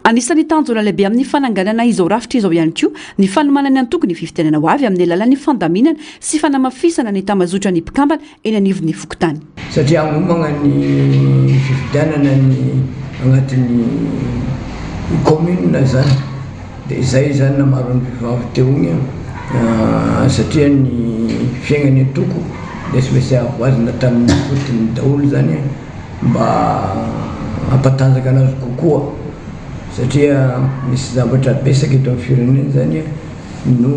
Anisan'ny tanjona lehibe amin'ny fananganana izao rafitra izao ihany koa ny fanomanan'ny antoko ny fifidianana ho avy amin'ny alalan'ny fandaminana sy fanamafisana ny tambazotran'ny mpikambana eny anivon'ny fokontany. Satria hagnomagna ny fifidianana ny agnatin'ny commune zany de zay zany namaro ny vehivavy teo igny satria ny fiaignan'ny antoko de tsy maintsy avoazina tamin'ny fotony daholo zany. mba hampatanjaka anazy kokoa satria misy zavatra betsaka eto amin'ny firenena zany no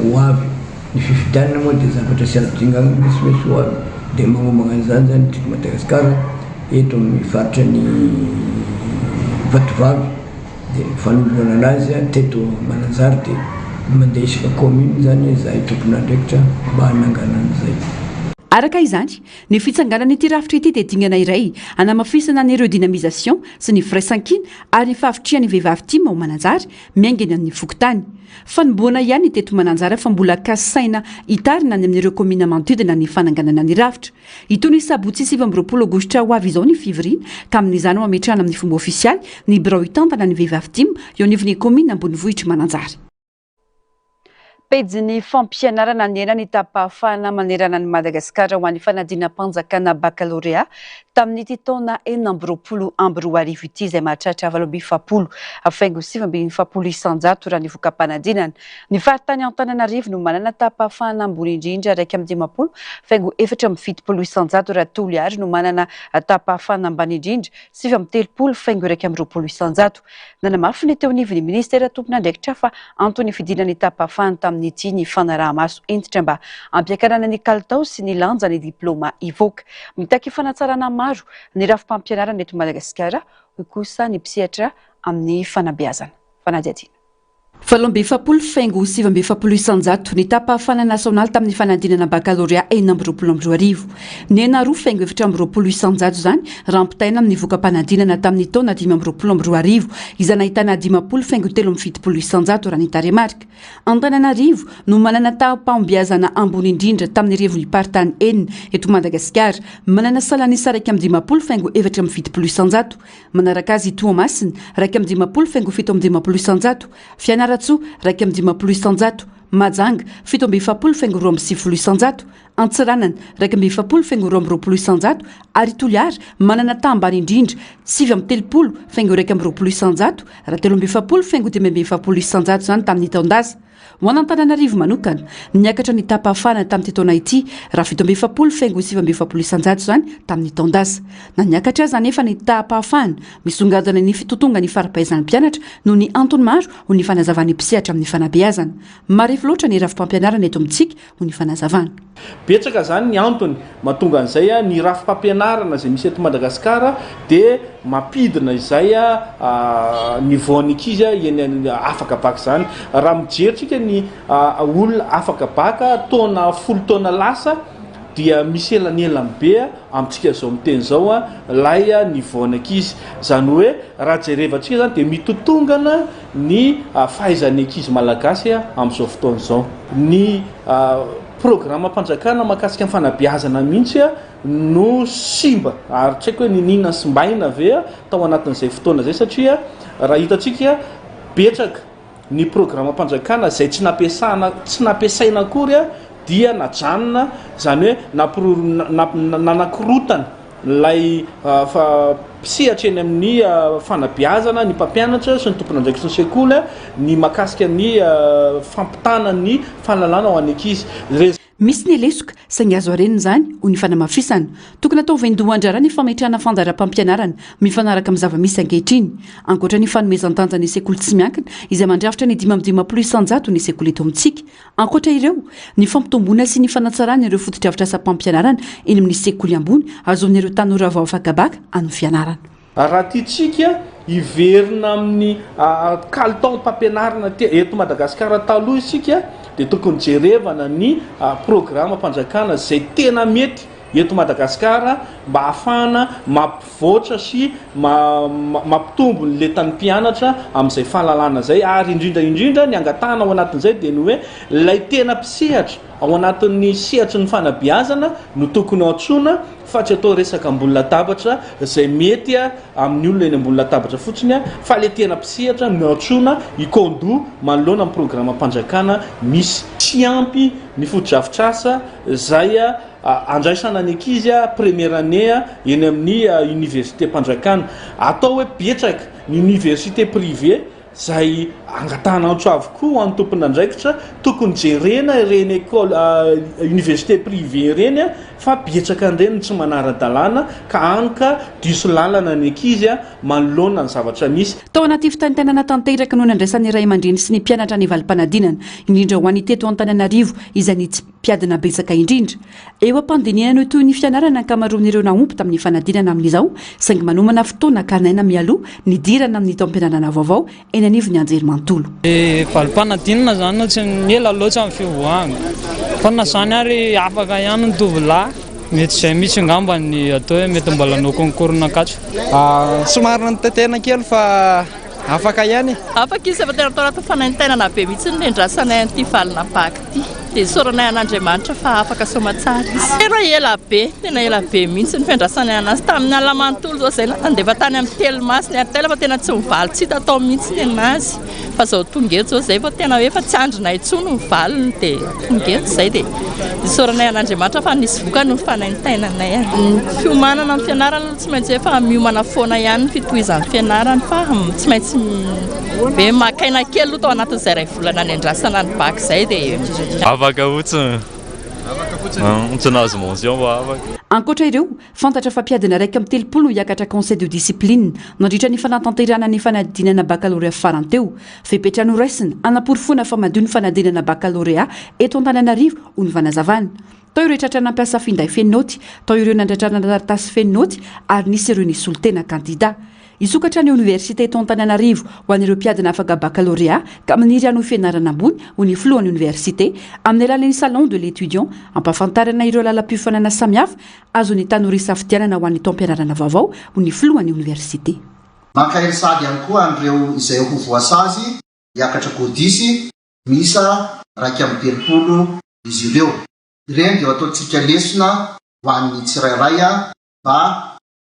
ho avy, ny fifidianana moa dia zavatra tsy azo dinganina fa tsy maintsy ho avy dia magnomagna an'izany zany ny Tiako Madagasikara eto amin'ny faritra ny Vatovavy dia fanoloana anazy teto Mananjary dia mandeha isaka commune zany zahay tompon'andraikitra mba hanangana an'izay. Araka izany, Ny fitsanganan'ity rafitra ity dia dingana iray hanamafisana ny redynamisation sy ny firaisankina ary ny fahavitrihan'ny vehivavy tim ao Mananjary miainga eny amin'ny fokontany. Fanombohana ihany ny teto Mananjara fa mbola kasaina hitarina any amin'ireo kaominina manodidina ny fananganana ny rafitra. Hitohy ny sabotsy 29 aogositra ho avy izao ny fivoriana ka amin'izany ho hametrahana amin'ny fomba ofisialy ny birao hitantana ny vehivavy tim eo anivon'ny kaominina ambonivohitr'i Mananjary. Pejin'ny fampianarana nihena ny taham-pahafahana manerana an'i Madagasikara ho an'ny fanadinam-panjakana bakalorea tamin'ity taona 2026 ity izay mahatratra 48 faingo 49% raha ny voka-panadinana. Ny faritany Antananarivo no manana taham-pahafahana ambony indrindra 51 faingo 74% raha Toliary no manana taham-pahafahana ambany indrindra 39 faingo 21%. Nanamafy ny teo anivon'ny minisitera tompon'andraikitra fa antony fidinan'ny taham-pahafahana tamin'ity ny fanaraha-maso hentitra mba hampiakarana ny kalitao sy ny lanjan'ny diplaoma hivoaka. Mitaky fanatsarana maro ny rafi-pampianarana eto Madagasikara, hoy kosa ny mpisehatra amin'ny fanabeazana. Fanadihadiana. 48 faingo 49% ny taham-pahafahana nasionaly tamin'ny fanadinana bakalorea 2026. Nihena roa faingo 24% izany raha ampitahaina amin'ny voka-panadinana tamin'ny taona 2025 izay nahitana 50 faingo 73% raha ny tarehimarika. Antananarivo no manana taham-pahombiazana ambony indrindra tamin'ireo ivon-paritany enina eto Madagasikara, manana salan'isa 51 faingo 74%. Manaraka azy i Toamasina, 51 faingo 57%, Fianarantsoa, 51%, Mahajanga, 47 faingo 92%, Antsiranana, 41 faingo 22%, ary Toliara, manana taha ambany indrindra, 39 faingo 21%, raha 43 faingo 45% izany tamin'ny taon-dasa. Ho an'Antananarivo manokana, niakatra ny taham-pahafahana tamin'ity taona ity, raha 47 faingo 49% izany tamin'ny taon-dasa. Na niakatra aza anefa ny taham-pahafahana, misongadina ny fitotongan'ny fari-pahaizan'ny mpianatra noho ny antony maro, hoy ny fanazavan'ny mpisehatra amin'ny fanabeazana. Marefo. Marefo loatra ny rafi-pampianarana eto amintsika, hoy ny fanazavana. Betsaka izany ny antony mahatonga an'izay, ny rafi-pampianarana izay misy eto Madagasikara dia mampidina izay niveau ny ankizy eny afaka bac izany. Raha mijery tsika ny olona afaka bac taona folo taona lasa dia misy elanelany be amintsika izao miteny izao ilay niveau ny ankizy. Izany hoe raha jerevantsika izany dia mitotongana ny fahaizan'ny ankizy malagasy amin'izao fotoana izao. Ny programam-panjakana mahakasika ny fanabeazana mihitsy no simba ary tsy haiko hoe niniana simbaina ve tao anatin'izay fotoana izay satria raha hitantsika betsaka ny programam-panjakana izay tsy nampiasana tsy nampiasaina akory dia najanona izany hoe nampiroro nanakorotana ilay mpisehatra eny amin'ny fanabeazana, ny mpampianatra sy ny tompon'andraikitry ny sekoly ny mahakasika ny fampitana ny fahalalana ho an'ny ankizy. Misy ny lesoka, saingy azo arenina izany, hoy ny fanamafisana. Tokony hatao vaindohan-draharaha ny fametrahana fandaharam-pampianarana mifanaraka amin'ny zava-misy ankehitriny. Ankoatra ny fanomezan-danja ny sekoly tsy miankina, izay mandrafitra ny 55% ny sekoly eto amintsika. Ankoatra ireo, ny fampitomboana sy ny fanatsarana ireo fotodrafitrasam-pampianarana eny amin'ny sekoly ambony ahazoan'ireo tanora vao afaka baka hanohy fianarana. Raha tiantsika hiverina amin'ny kalitaom-pampianarana eto Madagasikara taloha isika dia tokony jerevana ny programam-panjakana izay tena mety eto Madagasikara mba hahafahana mampivoatra sy mampitombo ny lentan'ny mpianatra amin'izay fahalalana izay ary indrindra indrindra ny angatahana ao anatin'izay dia ny hoe ilay tena mpisehatra ao anatin'ny sehatry ny fanabeazana no tokony ho antsoina fa tsy atao resaka ambony latabatra izay mety amin'ny olona eny ambony latabatra fotsiny fa ilay tena mpisehatra no antsoina hikaon-doha manoloana ny programam-panjakana misy. Tsy ampy ny fotodrafitrasa izay andraisana ny ankizy première année eny amin'ny université-mpanjakana. Atao hoe betsaka ny université privée izay angatahana antso avokoa ho an'ny tompon'andraikitra, tokony jerena ireny école université privée ireny fa betsaka an'ireny no tsy manara-dalàna ka hany ka diso lalana ny ankizy manoloana ny zavatra misy. Tao anaty fitaintainana tanteraka no nandraisan'ny ray aman-dreny sy ny mpianatra ny valim-panadinana, indrindra ho an'ny teto Antananarivo izay nitsy mpiadina betsaka indrindra. Eo am-pandinihana io toy ny fianarana ankamaroan'ireo nahomby tamin'ny fanadinana amin'izao, saingy manomana fotoana hakana aina mialoha ny hidirana amin'ny taom-pianarana vaovao eny anivon'ny anjerimanontolo. Ny valim-panadinana izany no tsy ela loatra ny fivoahana, fa na izany ary afaka ihany ny tovolahy, mety izay mihitsy angamba ny atao hoe mety mbola hanao concours-n'Ankatso. Somary nitaitaina kely fa afaka ihany e. Afaka izy fa tena tao anatin'ny fanaintainana be mihitsy ny niandrasanay an'ity valina bac ity. Dia isaoranay an'Andriamanitra fa afaka soamatsara izy. Tena ela be, tena ela be mihitsy ny fiandrasanay anazy. Tamin'ny alina manontolo izao izay nandefa tany amin'ny Telma sy ny Airtel fa tena tsy mivaly tsy hita tao mihitsy ny anazy. Fa izao tonga eto izao izay vao tena hoe efa tsy andrinay intsony ny valiny dia tonga eto izay dia isaoranay an'Andriamanitra fa nisy vokany ny fanaintainanay. Ny fiomanana amin'ny fianarana aloha tsy maintsy hoe efa miomana foana ihany ny fitohizan'ny fianarana fa tsy maintsy hoe maka aina kely aloha tao anatin'izay iray volana niandrasana ny bac izay dia. Afaka fotsiny. Afaka fotsiny. Tsy nahazo mention fa afaka. Ankoatra ireo, fantatra fa mpiadina 31 no hiakatra conseil de discipline nandritra ny fanatanterahana ny fanadinana bakalorea farany teo. Fepetra noraisina hanaporofoana fa madio ny fanadinana bakalorea eto Antananarivo, hoy ny fanazavana. Tao ireo tratra nampiasa finday feno naoty, tao ireo nandratrana taratasy feno naoty ary nisy ireo nisolo tena kandida. Hisokatra ny oniversite eto Antananarivo ho an'ireo mpiadina afaka bakalorea ka maniry hanohy fianarana ambony, hoy ny filohan'ny oniversite, amin'ny alalan'ny Salon de l'étudiant, hampahafantarana ireo lalam-piofanana samihafa azon'ny tanora isafidianana ho an'ny taom-pianarana vaovao, hoy ny filohan'ny oniversite. Mankahery sahady ihany koa an'ireo izay ho voasazy hiakatra Codis miisa 31 izy ireo. Ireny dia ho ataontsika lesona ho an'ny tsirairay mba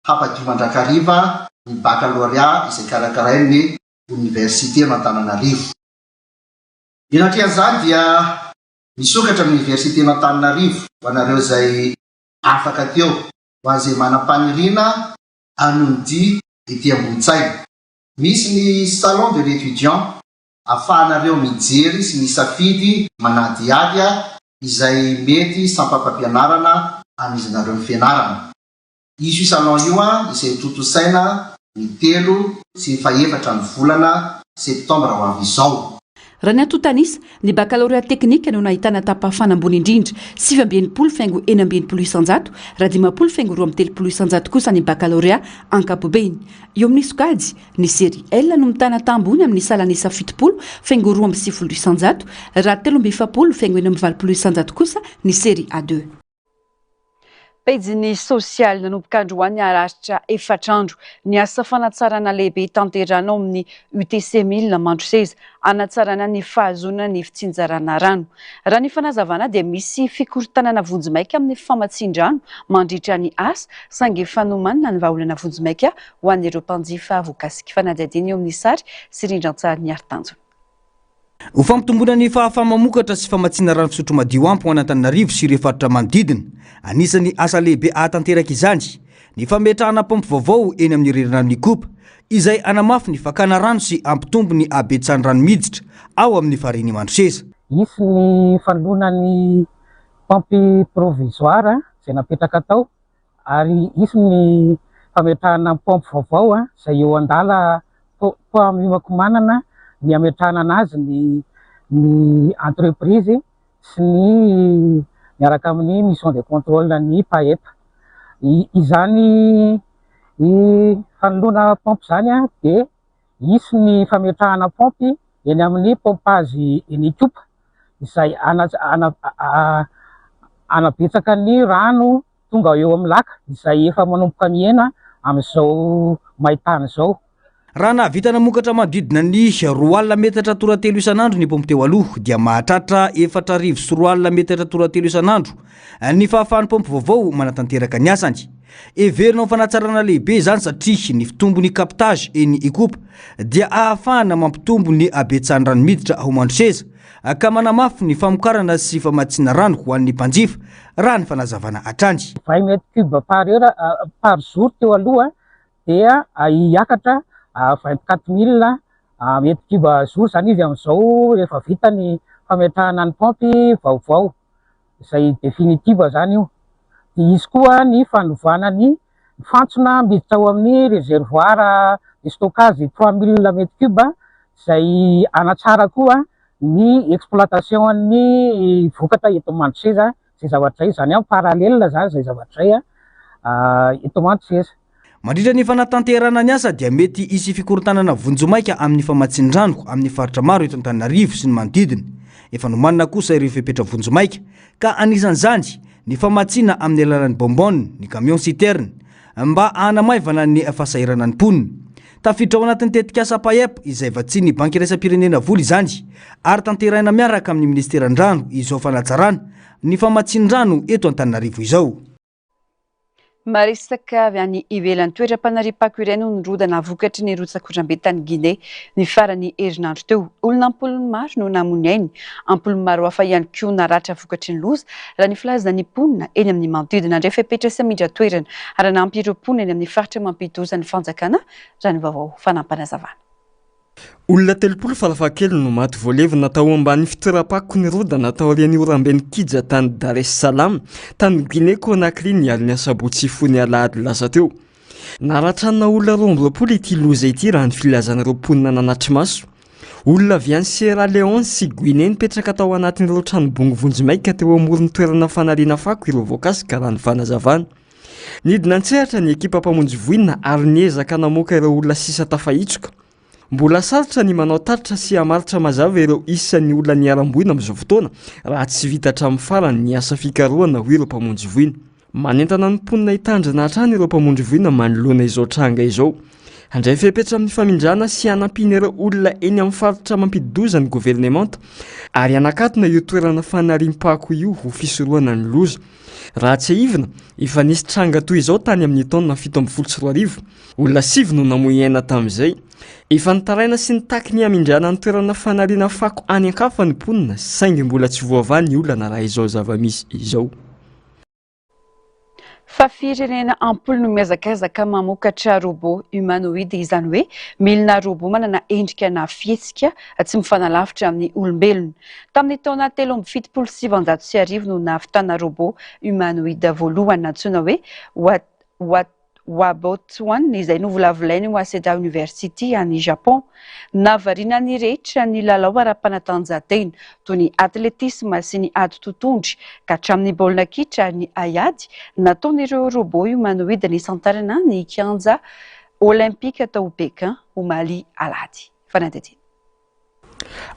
hampadio mandrakariva ny bakalorea izay karakarain'ny Oniversiten'Antananarivo. Eo anatrehan'izany dia misokatra ny Oniversiten'Antananarivo ho anareo izay afaka teo, ho an'izay manam-paniriana hanohy ety Ambohitsaina. Misy ny Salon de l'étudiant afahanareo mijery sy misafidy manadihady izay mety sampam-pampianarana anizanareo ny fianarana. Hisy io salon io izay ho tontosaina ny telo sy ny fahefatra ny volana septambra ho avy izao. Raha ny antontan'isa, ny bakalorea teknika no nahitana taham-pahafahana ambony indrindra, 69,66%, raha 50,32% kosa ny bakalorea ankapobeny. Eo amin'ny sokajy, ny série L no mitana taha ambony amin'ny salan'isa 70,92%, raha 43,86% kosa ny série A2. Pejin'ny sosialy nanomboka androany haharitra efatra andro ny asa fanatsarana lehibe tanterahina ao amin'ny UTC Mille Mandroseza hanatsarana ny fahazoana ny fitsinjarana rano. Raha ny fanazavana dia misy fikorontanana vonjimaika amin'ny famatsian-drano mandritra ny asa saingy efa nomanina ny vahaolana vonjimaika ho an'ireo mpanjifa voakasiky fanadihadiana eo amin'ny sary sy rindran-tsarin'ny Haritanjona. Ho fampitomboana ny fahafaha-mamokatra sy famatsiana rano fisotro madio ampy ho an'Antananarivo sy ireo faritra manodidina, anisan'ny asa lehibe hahatanteraka izany ny fametrahana paompy vaovao eny amin'ny reniranon'Ikopa, izay hanamafy ny fakana rano sy hampitombo ny habetsahan'ny rano miditra ao amin'ny farihin'i Mandroseza. Hisy ny fanoloana ny paompy provisoire izay napetraka tao ary hisy ny fametrahana paompy vaovao izay eo an-dala miomakomanana ny hametrahana anazy ny ny entreprise sy ny miaraka amin'ny mission de contrôle ny PAEP. Izany fanoloana paompy izany dia hisy ny fametrahana paompy eny amin'ny pompage eny Ikopa izay hanabetsaka ny rano tonga eo amin'ny laka izay efa manomboka mihena amin'izao main-tany izao. Raha nahavita namokatra manodidina ny 20 metatra toratelo isan'andro ny paompy teo aloha dia mahatratra 2004 metatra toratelo isan'andro ny fahafahan'ny paompy vaovao manatanteraka ny asany. Heverina ho fanatsarana lehibe izany satria ny fitombon'ny captage eny Ikopa dia ahafahana mampitombo ny habetsahan'ny rano miditra ao Mandroseza ka manamafy ny famokarana sy famatsiana rano ho an'ny mpanjifa, raha ny fanazavana hatrany. 20 mètres cubes par heure par jour teo aloha dia hiakatra 24000 mètres cubes jour izany izy amin'izao rehefa vita ny fametrahana ny paompy vaovao. izay définitive zany io, dia hisy koa ny fanovana ny fantsona miditra ao amin'ny réservoir de stockage 3000 mètres cubes izay hanatsara koa ny exploitation an'ny vokatra eto Mandroseza izay zavatra izay, izany hoe en parallèle zany izay zavatra izay eto Mandroseza. Mandritra ny fanatanterahana ny asa dia mety hisy fikorontanana vonjimaika amin'ny famatsian-drano amin'ny faritra maro eto Antananarivo sy ny manodidina. Efa nomanina kosa ireo fepetra vonjimaika ka anisan'izany ny famatsiana amin'ny alalan'ny bonbonne, ny camion citerne mba hanamaivana ny fahasahiranan'ny mponina. Tafiditra ao anatin'ny tetikasa PAEP izay vatsian'ny Banky iraisam-pirenena vola izany ary tanterahina miaraka amin'ny minisiteran'ny rano izao fanatsarana ny famatsian-drano eto Antananarivo izao. Maresaka avy any ivelany. Toeram-panariam-pako iray no nirodana vokatry ny rotsak'orambe tany Guinée ny faran'ny herinandro teo. Olona am-polony maro no namoy ny ainy. Am-polony maro hafa ihany koa naratra vokatry ny loza, raha ny filazan'ny mponina eny amin'ny manodidina. Handray fepetra sy hamindra toerana ary hanampy ireo mponina eny amin'ny faritra mampidi-doza ny fanjakana, raha ny vaovao fanampinazavana. Olona 30 farafahakeliny no maty voalevina tao ambany fitoeram-pako nirodana taorian'ny orambe nikija tany Dar es Salaam, tany Guinée Conakry ny alin'ny asabotsy hifoha ny alahady lasa teo. Naratranina olona 22 ity loza ity raha ny filazan'ireo mponina nanatri-maso. Olona avy any Sierra Leone sy Guinée nipetraka tao anatin'ireo tranobongo vonjimaika teo amoron'ny toerana fanariana fako ireo voakasika raha ny fanazavana. Nidina an-tsehatra ny ekipa mpamonjy voina ary niezaka namoaka ireo olona sisa tafahitsoka. Mbola sarotra ny manao tatitra sy hamaritra mazava ireo isan'ny olona niharam-boina amin'izao fotoana raha tsy vita hatramin'ny farany ny asa fikarohana hoy ireo mpamonjy voina. Manentana ny mponina hitandrina hatrany ireo mpamonjy voina manoloana izao tranga izao. Handray fepetra amin'ny famindrana sy hanampiana ireo olona eny amin'ny faritra mampidi-doza ny governemanta ary hanakatona io toerana fanariam-pako io ho fisorohana ny loza. Raha tsiahivina, efa nisy tranga toy izao tany amin'ny taona 2017. Olona sivy no namoy aina tamin'izay. Efa nitaraina sy nitaky ny hamindrana ny toerana fanariana fako any an-kafa ny mponina, saingy mbola tsy voavaha ny olana raha izao zava-misy izao. Fa firenena am-polo no mihazakazaka mamokatra robot humanoïde, izany hoe milina robot manana endrika na fihetsika tsy mifanalavitra amin'ny olombelona. Tamin'ny taona 1973 no nahavitana robot humanoïde voalohany nantsoina hoe Wat. Wabot One izay novolavolain'ny Waseda University any Japon. Nahavariana ny rehetra ny lalao ara-panatanjahantena toy ny atletisma sy ny ady totohondry ka hatramin'ny baolina kitra ary ny haiady nataon'ireo robot humanoïde nisantarana ny kianja Olympika tao Pékin omaly alahady. Fanadihadiana.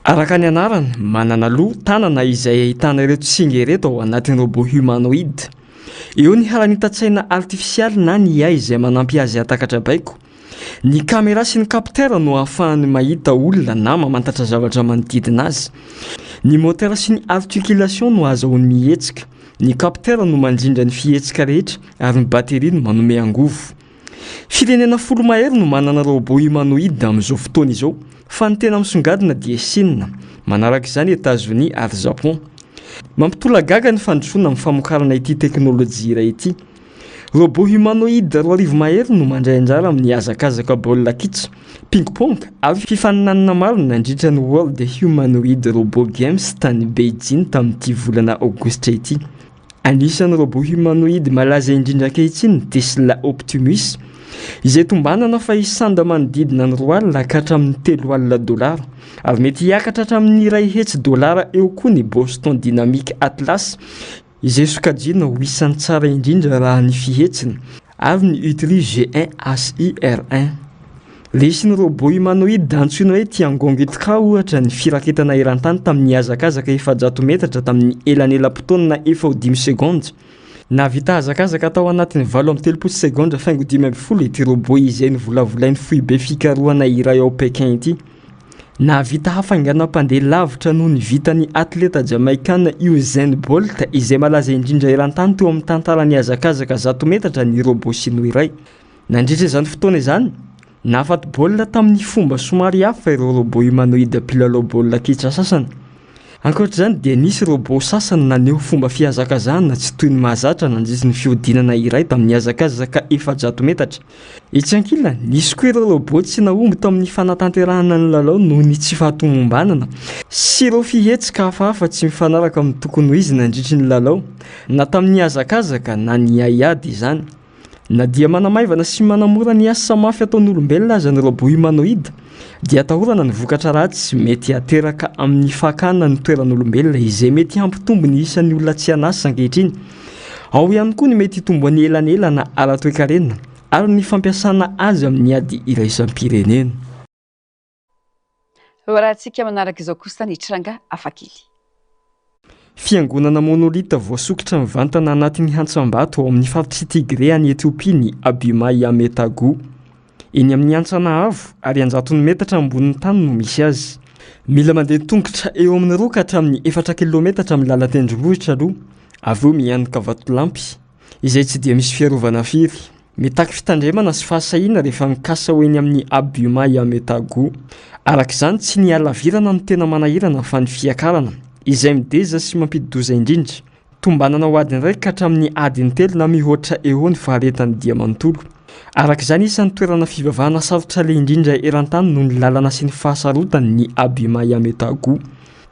Araka ny anarany, manana loha, tanana izay ahitana ireto singa ireto ao anatin'ny robot humanoïde. Eo ny haranitan-tsaina artifisialy na ny IA izay manampy azy hahatakatra baiko. Ny caméra sy ny capteur no ahafahany mahita olona na mamantatra zavatra manodidina azy. Ny moteur sy ny articulation no ahazahoany mihetsika. Ny capteur no mandrindra ny fihetsika rehetra ary ny batterie no manome angovo. Firenena folo mahery no manana robot humanoïde amin'izao fotoana izao, fa ny tena misongadina dia Sina, manaraka izany Etazonia ary Japon. Mampitolagaga ny fandrosoana amin'ny famokarana ity teknolojia iray ity. Robot humanoïde 2000 mahery no mandray anjara amin'ny hazakazaka baolina kitra, ping-pong ary fifaninanana maro nandritra ny World Humanoid Robot Games tany Beijing tamin'ity volana aogositra ity. Anisan'ny robot humanoïde malaza indrindra ankehitriny ny Tesla Optimus, izay tombanana fa hisanda manodidina ny 20 ka hatramin'ny 30 dolara, ary mety hiakatra hatramin'ny 100 dolara eo koa ny Boston Dynamic Atlas, izay sokajiana ho isan'ny tsara indrindra raha ny fihetsiny, ary ny Utri G1 HIR1. Resin'ny robot humanoïde antsoina hoe Tiangong Ultra ohatra ny firaketana eran-tany tamin'ny hazakazaka 400 metatra tamin'ny elanelam-potoana efa ho dimy segondra. Nahavita hazakazaka tao anatin'ny 38 segondra faingo 15 ity robot izay novolavolain'ny foibe fikarohana iray ao Pékin ity. Nahavita hafainganam-pandeha lavitra noho ny vitan'ny atleta Jamaikana Usain Bolt izay malaza indrindra eran-tany teo amin'ny tantaran'ny hazakazaka 100 metatra ny robot sinoa iray. Nandritra izany fotoana izany, nahafaty baolina tamin'ny fomba somary hafa ireo robot humanoïde mpilalao baolina kitra sasany. Ankoatra izany dia nisy robot sasany naneho fomba fihazakazahana tsy toy ny mahazatra nandritra ny fihodinana iray tamin'ny hazakazaka 400 metatra. Etsy ankilany, nisy koa ireo robot tsy nahomby tamin'ny fanatanterahana ny lalao noho ny tsy fahatomombanana sy ireo fihetsika hafahafa tsy mifanaraka amin'ny tokony ho izy nandritry ny lalao, na tamin'ny hazakazaka na ny haiady izany. Na dia manamaivana sy manamora ny asa mafy ataon'olombelona aza ny robot humanoïde, dia atahorana ny vokatra ratsy mety hateraka amin'ny fakana ny toeran'olombelona izay mety hampitombo ny isan'ny olona tsy an'asa ankehitriny. Ao ihany koa ny mety hitomboan'ny elanelana ara-toekarena ary ny fampiasana azy amin'ny ady iraisam-pirenena. Hoarahantsika manaraka izao kosa ny tranga hafakely. Fiangonana monolithe voasokitra mivantana anatin'ny hantsam-bato ao amin'ny faritr'i Tigré any Etiopia ny Abuma Yametago. Eny amin'ny hantsana avo ary an-jatony metatra ambonin'ny tany no misy azy. Mila mandeha tongotra eo amin'ny roa ka hatramin'ny efatra kilaometatra amin'ny lalan-tendrombohitra aloha, avy eo mihanika vatolampy, izay tsy dia misy fiarovana firy. Mitaky fitandremana sy fahasahiana rehefa mikasa ho eny amin'ny Abuma Yametago. Araka izany, tsy ny halavirana no tena manahirana fa ny fiakarana, izay mideza sy mampidi-doza indrindra. Tombanana ho adiny iray ka hatramin'ny adiny telo na mihoatra eo ny faharetan'ny dia manontolo. Araka izany, isan'ny toerana fivavahana sarotra aleha indrindra eran-tany noho ny lalana sy ny fahasarotany ny Abuma Yametago.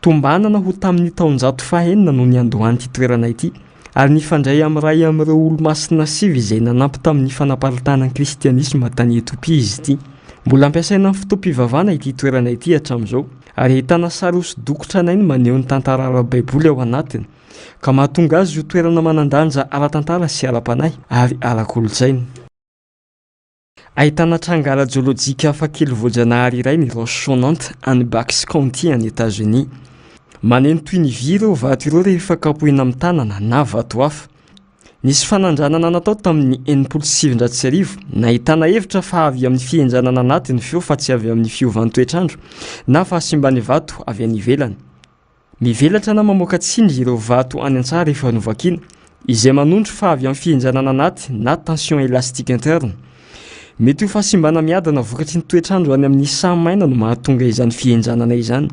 Tombanana ho tamin'ny taonjato fahenina no niandohan'ity toerana ity, ary nifandray amin'ny iray amin'ireo olomasina sivy izay nanampy tamin'ny fanaparitahana ny kristianisma tany Etiopia izy ity. Mbola ampiasaina amin'ny fotoam-pivavahana ity toerana ity hatramin'izao, ary ahitana sary hosodoko tranainy maneho ny tantara ara-baiboly ao anatiny, ka mahatonga azy ho toerana manan-danja ara-tantara sy ara-panahy ary ara-kolontsaina. Ahitana tranga ara-jeolojika hafakely voajanahary iray ny Roche Sonnante any Bucks County any Etazonia. Maneno toy ny vy ireo vato ireo rehefa kapohina amin'ny tanana na vato hafa. Nisy fanandranana natao tamin'ny 1960, nahitana hevitra fa avy amin'ny fihenjanana anaty ny feo fa tsy avy amin'ny fiovan'ny toetr'andro na fahasimban'ny vato avy any ivelany. Mivelatra na mamoaka tsindry ireo vato any an-tsaha rehefa novakiana, izay manondro fa avy amin'ny fihenjanana anaty na tension élastique interne. Mety ho fahasimbana miadana vokatry ny toetr'andro any amin'ny saha maina no mahatonga izany fihenjanana izany.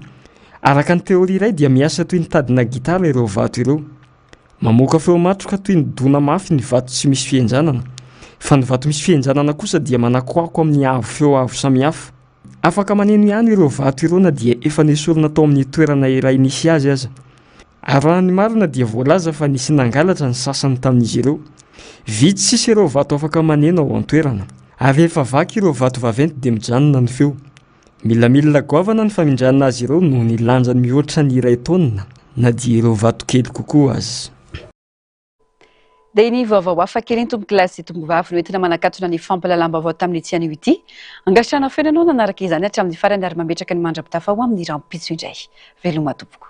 Araka ny teoria iray dia miasa toy ny tadina gitara ireo vato ireo. Mamoaka feo matroka toy ny dona mafy ny vato tsy misy fihenjanana, fa ny vato misy fihenjanana kosa dia manakoako amin'ny haavo feo avo samihafa. Afaka maneno ihany ireo vato ireo na dia efa nesorina tao amin'ny toerana iray nisy azy aza. Ary raha ny marina dia voalaza fa nisy nangalatra ny sasany tamin'izy ireo. Vitsy sisa ireo vato afaka maneno ao an-toerana. Ary rehefa vaky ireo vato vaventy dia mijanona ny feo. Mila milina goavana ny famindrana azy ireo noho ny lanjany mihoatra ny iray taonina na dia ireo vato kely kokoa aza. Dia ny vaovao hafa kely tompokolahy sy tompovavy no entina manakatona ny fampahalalam-baovao tamin'ity anio ity. Angastrana feno ianao nanaraka izany hatramin'ny farany ary mametraka ny mandra-pitafa ho amin'ny rahampitso indray. Veloma tompoko.